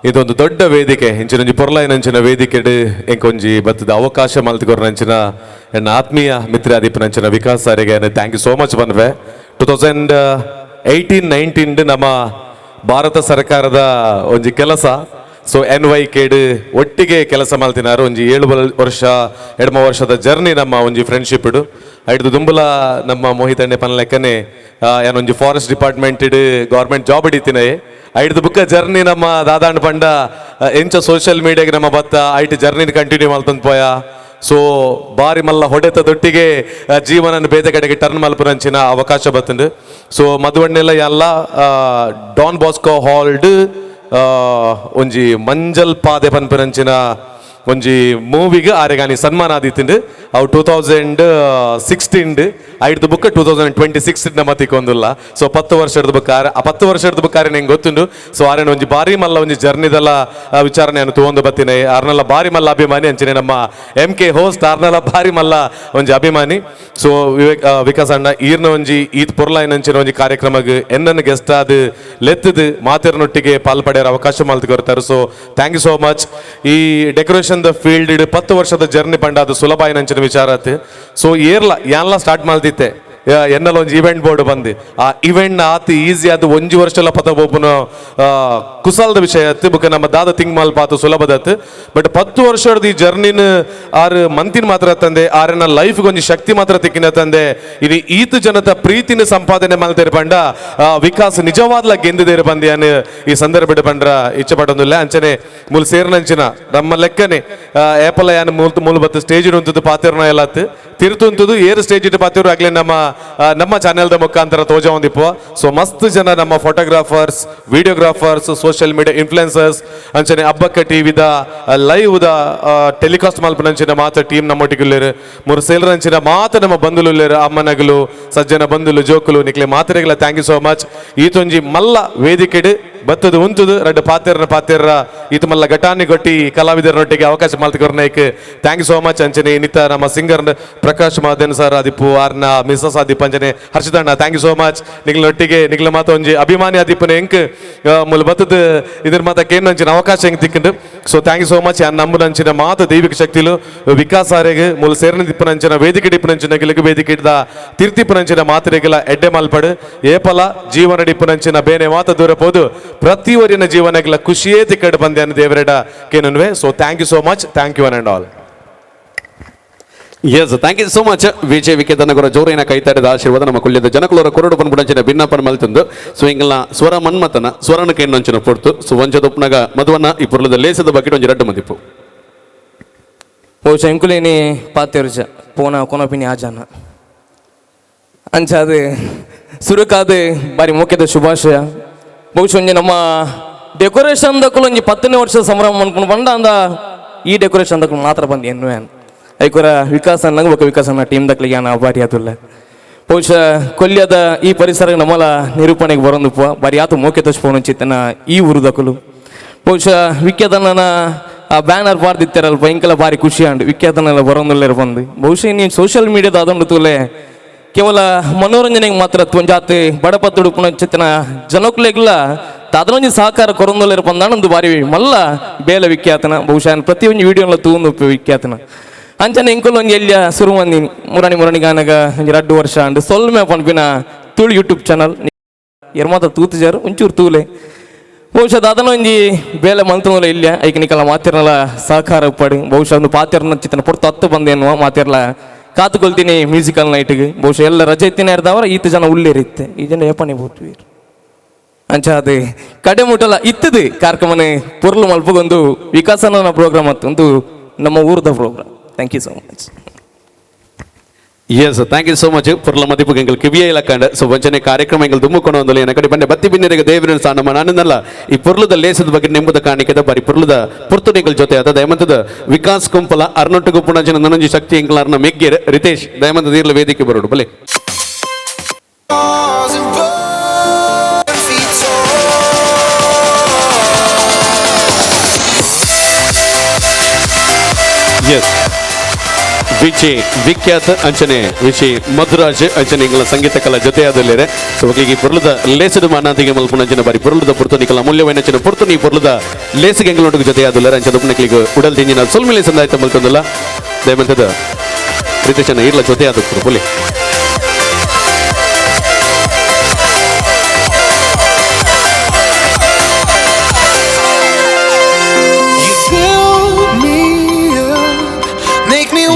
ಇದೊಂದು ದೊಡ್ಡ ವೇದಿಕೆ ಇಂಚಿನೊಂಜಿ ಪೊರ್ಲಾಯಿನಂಚಿನ ವೇದಿಕೆಡ್ ಎಂಕೊಂಜಿ ಬತ್ತದ ಅವಕಾಶ ಮಲ್ತಿಕೊರ್ನಂಚಿನ ಎನ್ನ ಆತ್ಮೀಯ ಮಿತ್ರಾದೀಪನಂಚಿನ ವಿಕಾಸ್ ಸಾರಿಗೆ thank you so much ಪನ್ಪೆ. 2018-19 ನಮ್ಮ ಭಾರತ ಸರ್ಕಾರದ ಒಂಜಿ ಕೆಲಸ. So N Y ಕೇಡ್ ಒಟ್ಟಿಗೆ ಕೆಲಸ ಮಲ್ತಿನಾರು. ಒಂಜಿ 7 ವರ್ಷ 2 ವರ್ಷದ ಜರ್ನಿ ನಮ್ಮ ಒಂಜಿ ಫ್ರೆಂಡ್ಶಿಪ್ ಇಡು. ಐಡ್ದು ದುಂಬುಲ ನಮ್ಮ Mohit ಅಣ್ಣೆ ಪನ್ಲೆಕ್ಕನೆ ಏನೊಂಜಿ forest department government job ಹಿಡಿತಿನ. ಐಡ್ದು ಬುಕ್ಕ ಜರ್ನಿ ನಮ್ಮ ದಾದಾಂಡ್ ಪಂಡ ಎಂಚ ಸೋಷಿಯಲ್ ಮೀಡಿಯಾಗೆ ನಮ್ಮ ಬತ್ತ ಐಟ್ ಜರ್ನಿ ಕಂಟಿನ್ಯೂ ಮಲ್ತಂದ್ ಪೋಯ. ಸೊ ಬಾರಿ ಮಲ್ಲ ಹೊಡೆತ ದೊಟ್ಟಿಗೆ ಜೀವನ ಬೇತೆ ಕಡೆಗೆ ಟರ್ನ್ ಮಲ್ಪುನಂಚಿನ ಅವಕಾಶ ಬತ್ತಂಡು. ಸೊ ಮದುವಣ್ಣೆಲ್ಲ ಎಲ್ಲ ಡಾನ್ ಬಾಸ್ಕೋ ಹಾಲ್ಡ್ ಒಂಜಿ ಮಂಜಲ್ ಪಾದೆ ಪನ್ಪುನಂಚಿನ ಒಂಜಿ ಮೂವಿಗೆ ಆರೆಗಾನಿ ಸನ್ಮಾನ ಆದಿತ್ತುಂಡು. ಅವು 2016 ಐಡ್ದು ಬುಕ್ 2026 ನಮ್ಮ ತಿಕ್ಕೊಂದುಲ್ಲ. ಸೊ 10 ವರ್ಷದ ಬುಕ್ ಆರೆ, ಆ 10 ವರ್ಷದ ಬುಕ್ ಆರೆ ನಿಂಗೆ ಗೊತ್ತುಂಡು. ಸೊ ಆರೆನ ಒಂಜಿ ಬಾರಿ ಮಲ್ಲ ಒಂಜಿ ಜರ್ನಿದೆಲ್ಲ ವಿಚಾರಣೆ ತೂವೊಂದು ಬತ್ತಿನ. ಆರ್ನೆಲ್ಲ ಬಾರಿ ಮಲ್ಲ ಅಭಿಮಾನಿ ಅಂಚಿನ ನಮ್ಮ M K host ಆರ್ನೆಲ್ಲ ಬಾರಿ ಮಲ್ಲ ಒಂಜಿ ಅಭಿಮಾನಿ. ಸೊ ವಿವೇಕ್ ವಿಕಾಸ್ ಅಣ್ಣ ಈರ್ನ ಒಂಜಿ ಈತ್ ಪೊರ್ಲಾಯಿನಂಚಿನ ಒಂಜಿ ಕಾರ್ಯಕ್ರಮಗ್ ಎನ್ನನ್ನು ಗೆಸ್ಟ್ ಆದ್ ಲೆತ್ತದು ಮಾತಿರ್ನೊಟ್ಟಿಗೆ ಪಾಲ್ಪಡೆಯರ ಅವಕಾಶ ಮಲ್ತು ಕೊರ್ತಾರೆ. So thank you so much. ಈ decoration the field 10 ವರ್ಷದ ಜರ್ನಿ ಪಂಡ ಅದು ಸುಲಭ ನಂಚಿನ ವಿಚಾರ ಆತು. ಸೊ ಏರ್ಲ ಯಾನ್ಲ ಸ್ಟಾರ್ಟ್ ಮಾಡ್ತಿತ್ತೆ ಎನ್ನಲ ಒಂಜಿ ಇವೆಂಟ್ ಬೋರ್ಡ್ ಬಂದು ಆ ಇವೆಂಟ್ ಆತು ಈಸಿ ಅದು ಒಂಜಿ ವರ್ಷಲ ಪತ ಒಬ್ಬನ ಕುಸಲ್ದ ವಿಷಯ ಆತು. ಬುಕ್ಕ ನಮ್ಮ ದಾದ ತಿಂಗ್ ಮಲ್ಪಾತು ಸುಲಭದತ್ತು. ಬಟ್ 10 ವರ್ಷದ ಈ ಜರ್ನಿನ ಆರು ಮಂತಿನ ಮಾತ್ರ ತಂದೆ ಆರನ ಲೈಫ್ ಒಂಜಿ ಶಕ್ತಿ ಮಾತ್ರ ತಿಕ್ಕಿನ ತಂದೆ ಇನಿ ಈತು ಜನತ ಪ್ರೀತಿನ ಸಂಪಾದನೆ ಮಲ್ತೇರು ಪಂಡ ವಿಕಾಸ್ ನಿಜವಾದ್ಲ ಗೆಂದಿದೇರು ಬಂದಿ ಅನ್ ಈ ಸಂದರ್ಭ ಪಂಡ್ರ ಇಚ್ಛೆ ಪಡೊಂದಿಲ್ಲ. ಅಂಚನೆ ಮೂಲ ಸೇರ್ನಂಚಿನ ನಮ್ಮ ಲೆಕ್ಕನೆ ಏಪಲ ಯಾನ್ ಮೂಲ ಬತ್ತು ಸ್ಟೇಜ್ ಉಂತದ್ದು ಪಾತಿರ್ನ ಎಲ್ಲತ್ತು ತಿರುತುಂತದ್ದು ಏರು ಸ್ಟೇಜ್ ಇಟ್ಟು ಪಾತಿರು ಆಗ್ಲೇ ನಮ್ಮ ನಮ್ಮ ಚಾನೆಲ್ದ ಮುಖಾಂತರ ತೋಜ ಒಂದಿಪ್ಪು. ಸೊ ಮಸ್ತ್ ಜನ ನಮ್ಮ photographers, videographers, social media influencers ಅಂಚನೆ ಅಬ್ಬಕ್ಕ ಟಿವಿದ live the telecast ಮಲ್ಪನಂಚಿನ ಮಾತ ಟೀಮ್ ನಮ್ಮೊಟ್ಟಿಗೆ ಮೂರು ಸೇಲರಂಚಿನ ಮಾತ ನಮ್ಮ ಬಂಧುಲು ಅಮ್ಮನಗಲು ಸಜ್ಜನ ಬಂಧುಲು ಜೋಕುಲು ನಿಕ್ಲೆ ಮಾತೆರೆಗಳ thank you so much. ಈತೊಂಜಿ ಮಲ್ಲ ವೇದಿಕೆಡ್ ಬತ್ತದು ಉಂತುದು ರಡ್ಡು ಪಾತೆರ್ನ ಪಾತೆರ್ರ ಈತ ಮಲ್ಲ ಘಟಾನಿ ಕೊಟ್ಟಿ ಕಲಾವಿದರನೊಟ್ಟಿಗೆ ಅವಕಾಶ ಮಲ್ತಿಕೊರ್ನಾಯ್ಕ್ thank you so much. ಅಂಚನೆ ಇನ್ನಿತ ನಮ್ಮ ಸಿಂಗರ್ ಪ್ರಕಾಶ್ ಮಾದೇನ್ ಸರ್ ಆದಿಪ್ಪು ಆರ್ನ ಮಿಸಸ್ ಆದಿಪ್ಪು ಅಂಚನೆ ಹರ್ಷಿತಣ್ಣ thank you so much. ನಿಗ್ಲೊಟ್ಟಿಗೆ ನಿಗ್ಲ ಮಾತ ಒಂಜಿ ಅಭಿಮಾನಿ ಆದಿಪ್ಪನ ಎಂಕ್ ಮೂಲ ಬತ್ತದ ಇದ್ರ ಮಾತ ಕೇಂದ್ರ ಅವಕಾಶ ಹೆಂಗ್ ತಿಕ್ಕಂಡು. So thank you so much. ನಂಬುನಂಚಿನ ಮಾತು ದೈವಿಕ ಶಕ್ತಿಲು ವಿಕಾಸ್ ಆರೆಗ್ ಮೂಲ ಸೇರನ ದಿಪ್ಪನಂಚಿನ ವೇದಿಕೆ ಡಿಪ್ಪನಂಚಿನ ಗಿಲಗ್ ವೇದಿಕೆ ಹಿಡ್ದ ತಿರ್ತಿಪ್ಪನಂಚಿನ ಮಾತ್ರೆಗೆಲ್ಲ ಎಡ್ಡೆ ಮಲ್ಪಡು ಏಪಲ ಜೀವನ ಡಿಪ್ಪನಂಚಿನ ಬೇನೆ ಮಾತ ದೂರ ಪೋದು ಪ್ರತಿಯೊರಿನ ಜೀವನಗಳ ಖುಷಿಯೇ ತಿಕ್ಕಡು ಬಂದೆ ದೇವರೆಡ ಕೇನನ್ವೆ. So thank you so much, thank you and all.
Yes, thank you so much. Vijay ವಿಕೇತನಗರ ಜೋರಿನ ಕೈತಾಡಿದ ಆಶೀರ್ವಾದ ನಮ್ಮ ಕುಳ್ಯದ ಜನಕುಲರ ಕೊರಡು ಬಂದ್ಬಿಡಂಚಿನ ಭಿನ್ನಪ್ಪನ ಮಲ್ತಂದು. ಸೊ ಇಂಗಲ್ನ ಸ್ವರ ಮನ್ಮತನ ಸ್ವರನ ಕೈನಂಚಿನ ಪೊರ್ತು. ಸೊ ವಂಚದೊಪ್ಪನಾಗ ಮಧುವನ್ನ ಈ ಪುರ್ಲದ ಲೇಸದ ಬಗ್ಗೆ ಒಂಜಿ ರಡ್ಡು ಮದಿಪು.
ಬಹುಶಃ ಎಂಕುಲೇನಿ ಪಾತೆರ್ಜ ಪೋನ ಕೊನಪಿನಿ ಆಜಾನ ಅಂಚಾದ ಸುರುಕಾದ ಬಾರಿ ಮುಖ್ಯದ ಶುಭಾಶಯ. ಬಹುಶಃ ಒಂಜಿ ನಮ್ಮ ಡೆಕೋರೇಷನ್ ದಕ್ಕಲು ಒಂಜಿ 10ನೇ ವರ್ಷದ ಸಂಭ್ರಮ ಅನ್ಕೊಂಡು ಬಂದ ಅಂದ ಈ ಡೆಕೋರೇಷನ್ ದಕ್ಕಲು ಮಾತ್ರ ಬಂದು ಎನ್ನುವೆ ಐಕುರ ವಿಕಾಸ ಅನ್ನಂಗೆ ಬೊಕ ವಿಕಾಸ ಅನ್ನ ಟೀಮ್ ದಕ್ಕಲಿಗೆ ನಾನು ಬಾರಿ ಆತುಲ್ಲ. ಬಹುಶಃ ಕೊಲ್ಯದ ಈ ಪರಿಸರ ನಮ್ಮಲ ನಿರೂಪಣೆಗೆ ಬರೋಂದುಪ್ಪ ಬಾರಿ ಆತು ಮೋಕೆ ತೋಚ್ಪೋನು ಚಿತ್ತನ ಈ ಊರು ದಕ್ಕಲು. ಬಹುಶಃ ವಿಖ್ಯಾತನ ಆ ಬ್ಯಾನರ್ ಬಾರ್ದಿತ್ತಾರಲ್ಪ ಇಂಕೆಲ್ಲ ಬಾರಿ ಖುಷಿ ಅಂಡು ವಿಖ್ಯಾತನೆಲ್ಲ ಬರೋಂದುಲ್ಲೇರು ಬಂದು. ಬಹುಶಃ ನೀನು ಸೋಷಿಯಲ್ ಮೀಡಿಯಾದ ಅದೊಂದು ತೂಲೆ ಕೇವಲ ಮನೋರಂಜನೆಗೆ ಮಾತ್ರ ಒಂಜಾತ್ ಬಡಪತ್ತುಡು ಪುನಚಿತ್ತನ ಜನಕ್ಕುಲೆಗ್ಲ ಅದರೊಂಜಿ ಸಹಕಾರ ಕೊರೊಂದುಲ್ಲೇರು ಬಂದಾನೊಂದು ಬಾರಿ ಮಲ್ಲ ಬೇಲೆ ವಿಖ್ಯಾತನ. ಬಹುಶಃ ಪ್ರತಿಯೊಂದು ವಿಡಿಯೋಲ ತೂಂದು ವಿಖ್ಯಾತನ ಅಂಚನೆ ಇಂಕುಲು ಒಂಜಿ ಎಲ್ಲಿಯ ಸುರು ಮಂದಿನಿ ಮುರಣಿ ಮುರಣಿ ಗಾನಗ ಒಂಜಿ 2 ವರ್ಷ ಅಂಡ್ ಸೊಲ್ಮೆ ಪನ್ಪಿನ ತುಳು ಯೂಟ್ಯೂಬ್ ಚಾನಲ್ ಎರ್ಮಾತ ತೂತುಜಾರು ಒಂಚೂರು ತೂಲೆ. ಬಹುಶಃ ದಾದನ ಒಂಜಿ ಬೇಲೆ ಮಂತನೂಲ ಇಲ್ಲ ಐಕ ನಿಕಲ ಮಾತಿರ್ನಲ ಸಹಕಾರ ಉಪ್ಪಡು. ಬಹುಶಃ ಒಂದು ಪಾತಿರ್ನ ಚಿತ್ತನ ಪೊರ್ತು ಹತ್ತು ಬಂದೇನುವ ಮಾತಿರ್ಲ ಕಾತುಕೊಳ್ತೀನಿ ಮ್ಯೂಸಿಕಲ್ ನೈಟ್ಗೆ. ಬಹುಶಃ ಎಲ್ಲ ರಜೆ ಇತ್ತಿನ ಇರ್ದವರ ಈತ ಜನ ಉಳ್ಳೇರಿತ್ತೆ ಈ ಜನ ಏಪಣಿ ಬೋಟ್ವೀರ್ ಅಂಚ ಅದೇ ಕಡೆ ಮುಟ್ಟಲ ಇತ್ತದು ಕಾರ್ಯಕ್ರಮನೆ ಪೊರ್ಲು ಮಲ್ಪಗೊಂದು ವಿಕಾಸನ ಪ್ರೋಗ್ರಾಮ್ ಅತ್ತು ಒಂದು ನಮ್ಮ ಊರದ program. Thank you so much.
Yes, thank you so much. ಪುರ್ಲ ಮದಿಪು ಎಂಗಲ್ ಕಿವಿಯ ಇಲಕ್ಕಂಡ. ಸೊ ವಂಚನೆ ಕಾರ್ಯಕ್ರಮ ಎಂಗಲ್ ದುಮ್ಮುಕೊಂಡು ಒಂದಲ್ಲ ಏನ ಕಡೆ ಬಂಡೆ ಬತ್ತಿ ಬಿನ್ನೆರೆಗೆ ದೇವರನ್ನು ಸಹ ನಮ್ಮ ನಾನಲ್ಲ ಈ ಪುರ್ಲದ ಲೇಸದ ಬಗ್ಗೆ ನೆಂಬುದ ಕಾಣಿಕೆದ ಬಾರಿ ಪುರ್ಲದ ಪುರ್ತುನಿಗಳ ಜೊತೆ ಅದ ದಯಮಂತದ ವಿಕಾಸ್ ಕುಂಪಲ ಅರ್ನೊಟ್ಟು ಗುಪ್ಪುಣಂಚಿನ ನನಂಜಿ ಶಕ್ತಿ ಎಂಗ್ಲಾರ್ನ ಮೆಗ್ಗೆರ್ ರಿತೇಶ್ ದಯಮಂತ ದೀರ್ಲ ವೇದಿಕೆ ಬರೋಡು ಬಲೆ. ಎಸ್, Vijay ವಿಖ್ಯಾತ ಅಂಚನೆ ವಿಜಯ್ ಮಧುರಾಜ್ ಅಂಚನೆ ಇಂಗ್ಲ ಸಂಗೀತ ಕಲಾ ಜೊತೆಯಾದಲ್ಲಿರೆ. ಸೊ ಈ ಪೊರ್ಲುದ ಲೇಸದ ಮಾನಾದಿಗೆ ಮಲ್ಪುನ ಬಾರಿ ಪೊರ್ಲುದ ಪೊರ್ತು ನಿಕಲ ಅಮೂಲ್ಯವಾಯಿನ ಪೊರ್ತು ನೀ ಪೊರ್ಲುದ ಲೇಸಿಗೆ ಎಂಗ್ಲೊಟ್ಟಿಗೆ ಜೊತೆಯಾದಲ್ಲರೆ ಅಂಚೆ ದುಪ್ಪನಕ್ಲಿಗೆ ಉಡಲ್ ದಿಂಜಿನ ಸೊಲ್ಮಿಲೆ ಸಂದಾಯ್ತ ಮಲ್ತೊಂದಲ್ಲ ದಯಮಂತದ ರಿತೇಶನ ಇರ್ಲ ಜೊತೆಯಾದ ಪುಲಿ.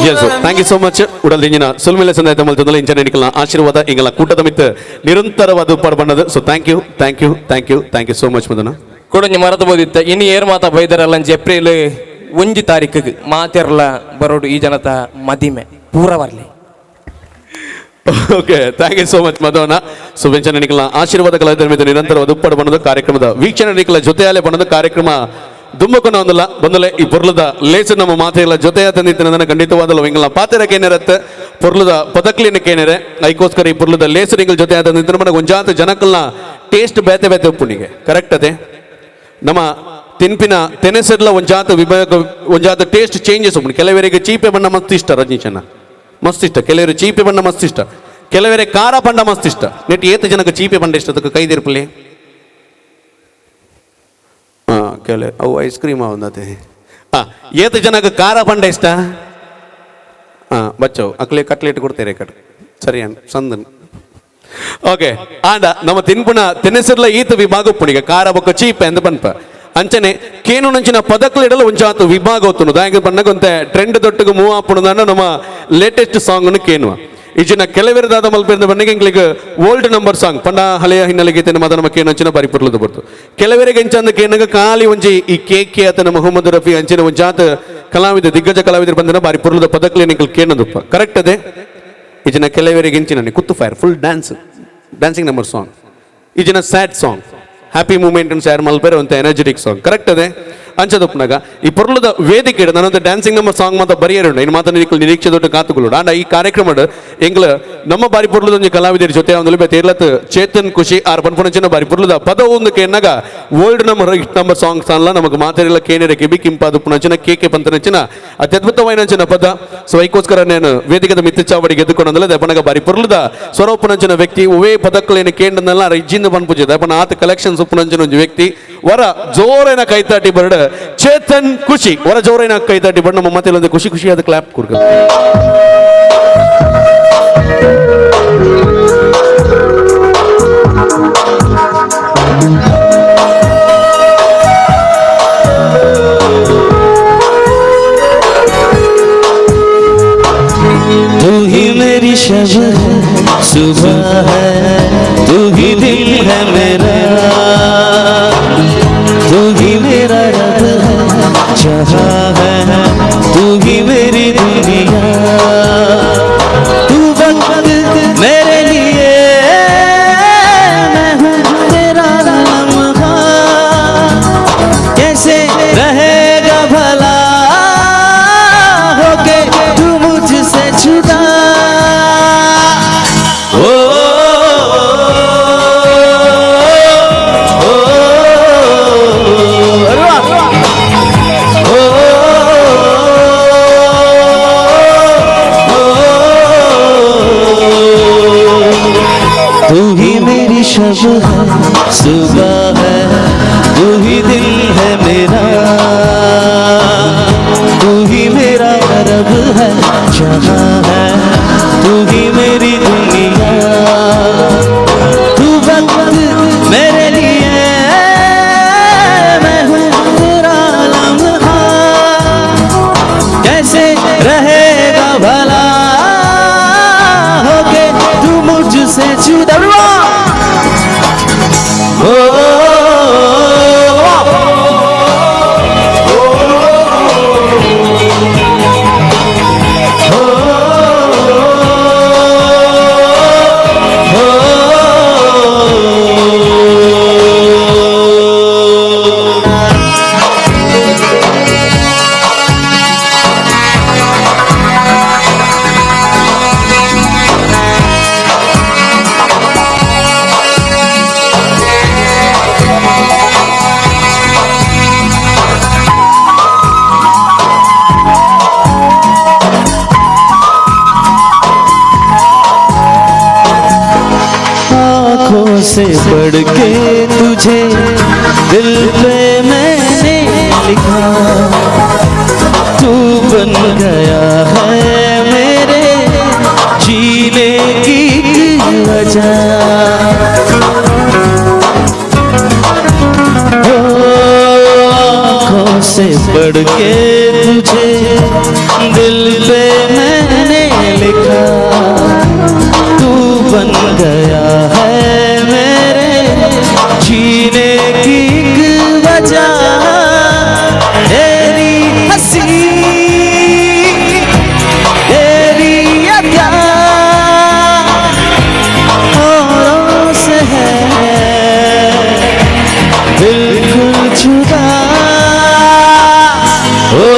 Yes, thank you so much. ಉಡಲ್ ದಿಂಜಿನ ಸುಲ್ಮಿಲೆ ಸಂದಾಯ್ತ ಮಲ್ತೊಂದಲ್ಲ ಇಂಚನೆ ನಿಕಲ್ನ ಆಶೀರ್ವಾದ ಇಂಗಲ ಕೂಟದ ಮಿತ್ತ ನಿರಂತರವಾದ ಪಡ್ಬಣ್ಣದು. So thank you thank you thank you thank you so much Madana.
ಕೊಡೊಂಜಿ ಮರತ ಬೋದಿತ್ತ ಇನ್ನು ಏರ್ ಮಾತ ಬೈದರಲ್ಲ ಏಪ್ರಿಲ್ 1 ತಾರೀಕಿಗೆ ಮಾತೆರ್ಲ ಬರೋಡು ಈ ಜನತ ಮದಿಮೆ ಪೂರ ಬರಲಿ.
Okay, thank you so much Madhuvana. So ವ್ಯಂಜನ ನಿಕಲ್ನ ಆಶೀರ್ವಾದ ಕಲಾವಿದರ ಮಿತ್ತ ನಿರಂತರವಾದ ಉಪ್ಪಡ ಬಣ್ಣದ ಕಾರ್ಯಕ್ರಮದ ವೀಕ್ಷಣೆ ನಿಕಲ ಜೊತೆಯಲ್ಲೇ ಬಣ್ಣದ ಕಾರ್ಯಕ್ರಮ ದುಮ್ಮಕೊನ ಒಂದಲ್ಲ ಬಂದಲೆ ಈ ಪೊರ್ಲದ ಲೇಸು ನಮ್ಮ ಮಾತೆಲ್ಲ ಜೊತೆಯ ತಂದಿತ್ತಿನ ಖಂಡಿತವಾದಲ್ಲ ಎಂಗಲ್ನ ಪಾತೆರಕ್ಕೇನಿರತ್ತೆ ಪೊರ್ಲದ ಪದಕ್ಲಿನಕ್ಕೇನಿರೆ ಐಕೋಸ್ಕರ ಈ ಪೊರ್ಲದ ಲೇಸು ಎಂಗಲ್ ಜೊತೆ ತಂದಿತ್ತಿನ ಮನಗೆ ಒಂಜಾತ ಜನಕಲ್ನ ಟೇಸ್ಟ್ ಬೇತೆ ಬೇತೆ ಉಪ್ಪುನಿಗೆ ಕರೆಕ್ಟ್ ಅದೇ ನಮ್ಮ ತಿನ್ಪಿನ ತೆನೆಸೆಡ್ಲ ಒಂಜಾತ ವಿಭಾಗ ಒಂಜಾತ ಟೇಸ್ಟ್ ಚೇಂಜಸ್ ಉಪ್ಪುನಿ. ಕೆಲವರಿಗೆ ಚೀಪೆ ಬಣ್ಣ ಮಸ್ತ್ ಇಷ್ಟ ರಜನೀಶನ ಮಸ್ತ್ ಇಷ್ಟ, ಕೆಲವರು ಚೀಪೆ ಬಣ್ಣ ಮಸ್ತ್ ಇಷ್ಟ, ಕೆಲವರಿಗೆ ಖಾರ ಬಣ್ಣ ಮಸ್ತ್ ಇಷ್ಟ. ನೆಟ್ ಏತ ಜನಕ್ಕೆ ಚೀಪೆ ಬಣ್ಣ ಇಷ್ಟ ಅದಕ್ಕೆ ಕೈದಿರ್ಪಲಿ ಹಾಂ ಕೇಳಿ ಅವು ಐಸ್ ಕ್ರೀಮ್ ಒಂದತೆ ಹಾಂ ಏತ ಜನಕ್ಕೆ ಖಾರ ಪಂಡ ಇಷ್ಟ ಹಾಂ ಬಚ್ಚವು ಅಕ್ಲೆ ಕಟ್ಲೆಟ್ ಕೊಡ್ತೇರೆ ಕಟ್ ಸರಿ ಸಂದನ್. ಓಕೆ ಆಂಡ ನಮ್ಮ ತಿನ್ಪುಣ ತಿನಿಸಿರ್ಲ ಈತ ವಿಭಾಗ ಉಪ್ಪುಣಿಗೆ ಖಾರ ಬೊಕ್ಕ ಚೀಪೆ ಅಂದ ಪನ್ಪ ಅಂಚನೆ ಕೇನು ನಂಚಿನ ಪದಕ್ಲಿಡಲು ಒಂಜಾತು ವಿಭಾಗ ಒತ್ತುನು ದಾಯಕ ಪನ್ನಗೊಂತೆ ಟ್ರೆಂಡ್ ದೊಟ್ಟಗೆ ಮೂವ್ ಆಪುಣದಾನ ನಮ್ಮ ಲೇಟೆಸ್ಟ್ ಸಾಂಗ್ ಕೇನುವ ಇಜಿನ ಕೆಲವೆರದಾದ ಮಲ್ಪೆಂದ ಬನ್ನಿಗೆ ಎಂಗ್ಲಿಗೆ old number song ಪಂಡ ಹಳೆಯ ಹಿನ್ನೆಲೆ ಗೀತೆ ನಮ್ಮ ನಮ್ಮ ಕೇನಂಚಿನ ಬಾರಿ ಪುರ್ಲದ ಬರ್ತು. ಕೆಲವರಿಗೆ ಎಂಚಂದ ಕೇನಗ ಖಾಲಿ ಒಂಜಿ ಈ ಕೆ ಆತನ ಮೊಹಮ್ಮದ್ ರಫಿ ಅಂಚಿನ ಒಂಜಾತ ಕಲಾವಿದ ದಿಗ್ಗಜ ಕಲಾವಿದರು ಬಂದನ ಬಾರಿ ಪುರ್ಲದ ಪದಕ್ಲೆ ನಿಂಕಲ್ ಕೇನದುಪ್ಪ ಕರೆಕ್ಟ್ ಅದೇ. ಇಜಿನ ಕೆಲವರಿಗೆ ಎಂಚಿನ ಕುತ್ತು fire full dance dancing number song ಇಜಿನ sad song happy moment and share ಮಲ್ಪೇರೆ ಒಂದು energetic song correct ಅದೇ ಅಂಚದಪ್ಪನಾಗ ಈ ಪೊರ್ಲದ ವೇದಿಕೆ ನನ್ನೊಂದು dancing number song ಮಾತ್ರ ಬರಿಯರು ಇನ್ನು ಮಾತ್ರ ನಿರೀಕ್ಷೆ ದೊಡ್ಡ ಕಾತುಗಳು ಆಂಡ ಈ ಕಾರ್ಯಕ್ರಮ ಎಂಗ್ಲ ನಮ್ಮ ಬಾರಿ ಪೊರ್ಲದ ಒಂಜಿ ಕಲಾವಿದರ ಜೊತೆ ಒಂದು ಬೇತೆ ಚೇತನ್ ಖುಷಿ ಆರ್ ಪನ್ಪುನಂಚಿನ ಬಾರಿ ಪೊರ್ಲದ ಪದ ಒಂದು ಕೇನಾಗ old number hit number songs ಅಲ್ಲ ನಮಗೆ ಮಾತಾಡಿಲ್ಲ ಕೇನೇರ ಕೆಬಿ ಕಿಂಪಾದು ಪುನಂಚಿನ ಕೆ ಕೆ ಪಂತನಂಚಿನ ಅತ್ಯದ್ಭುತವಾಯಿನಂಚಿನ ಪದ. ಸೊ ಐಕೋಸ್ಕರ ನಾನು ವೇದಿಕೆದ ಮಿತ್ತಚಾವಡಿಗೆ ಎದ್ದುಕೊಂಡಂದಲ್ಲ ದಪ್ಪನಾಗ ಬಾರಿ ಪೊರ್ಲದ ಸ್ವರೂಪನಂಚಿನ ವ್ಯಕ್ತಿ ಒವೇ ಪದಕ್ಕಲೇನು ಕೇಂದ್ರದಲ್ಲ ಇಜ್ಜಿಂದ ಪನ್ಪುಜೆ ದಪ್ಪನ ಆತ ಕಲೆಕ್ಷನ್ಸ್ ಉಪ್ಪುನಂಚಿನ ಒಂಜಿ ವ್ಯಕ್ತಿ ವರ ಜೋರೇನ ಕೈತಾಟಿ ಬರ್ಡ ಚೇತನ್ ಖುಷಿ ವರ ಜೋರೇನ ಕೈತಾಟಿ ಬರ್ಡ ನಮ್ಮ ಮತ್ತೆ ಖುಷಿ ಖುಷಿಯಾದ ಕ್ಲಾಪ್ ಕೊಡ್ಕ.
तू ही मेरी शब है सुबह है, तू ही दिल है मेरा, तू ही मेरा रब है जहाँ है, तू ही मेरी दुनिया, तू वक्त मेरे लिए मैं हूँ तेरा लम्हा, कैसे रहेगा भला होके तू मुझसे जुदा। ओ तू ही मेरी शब है सुबह है, तू ही दिल है मेरा, तू ही मेरा रब है जहाँ है, तू ही मेरी दुनिया, तू वक्त मेरे लिए मैं हूँ तेरा लम्हा, कैसे रहेगा भला होके तू मुझसे जुदा। ओ से बढ़ के तुझे दिल पे मैंने लिखा, तू बन गया है मेरे जीने की वजह। हो आँखों से बढ़ के तुझे दिल पे मैंने लिखा, तू बन गया है मेरे जीने की वजह। तेरी हंसी तेरी अदा औरों से है बिल्कुल जुदा। ओ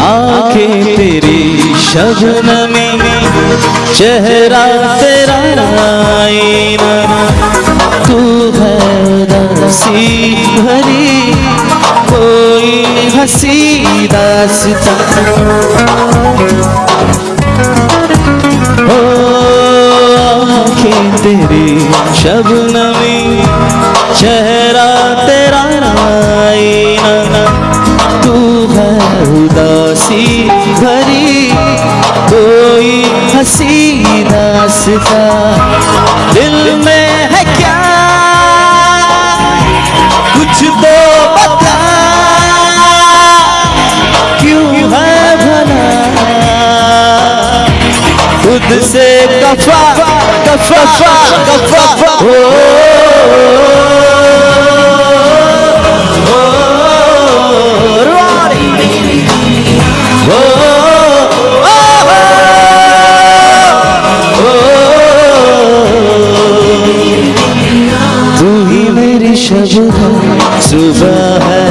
आंखें तेरी शबनमी, चेहरा तेरा आईना, तू है उदासी भरी कोई हंसी दास्तां। ओ आंखें तेरी शबनमी, चेहरा तेरा आईना, तू है उदासी भरी कोई हंसी दास्तां। दिल में है क्या कुछ तो बता, क्यों है भला खुद से कफा कफा कफा। ओ तू ही मेरी शब है सुबह है,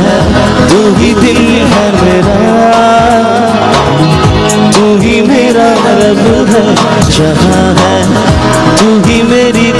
तू ही दिल है मेरा, तू ही मेरा रब है जहाँ है, तू ही मेरी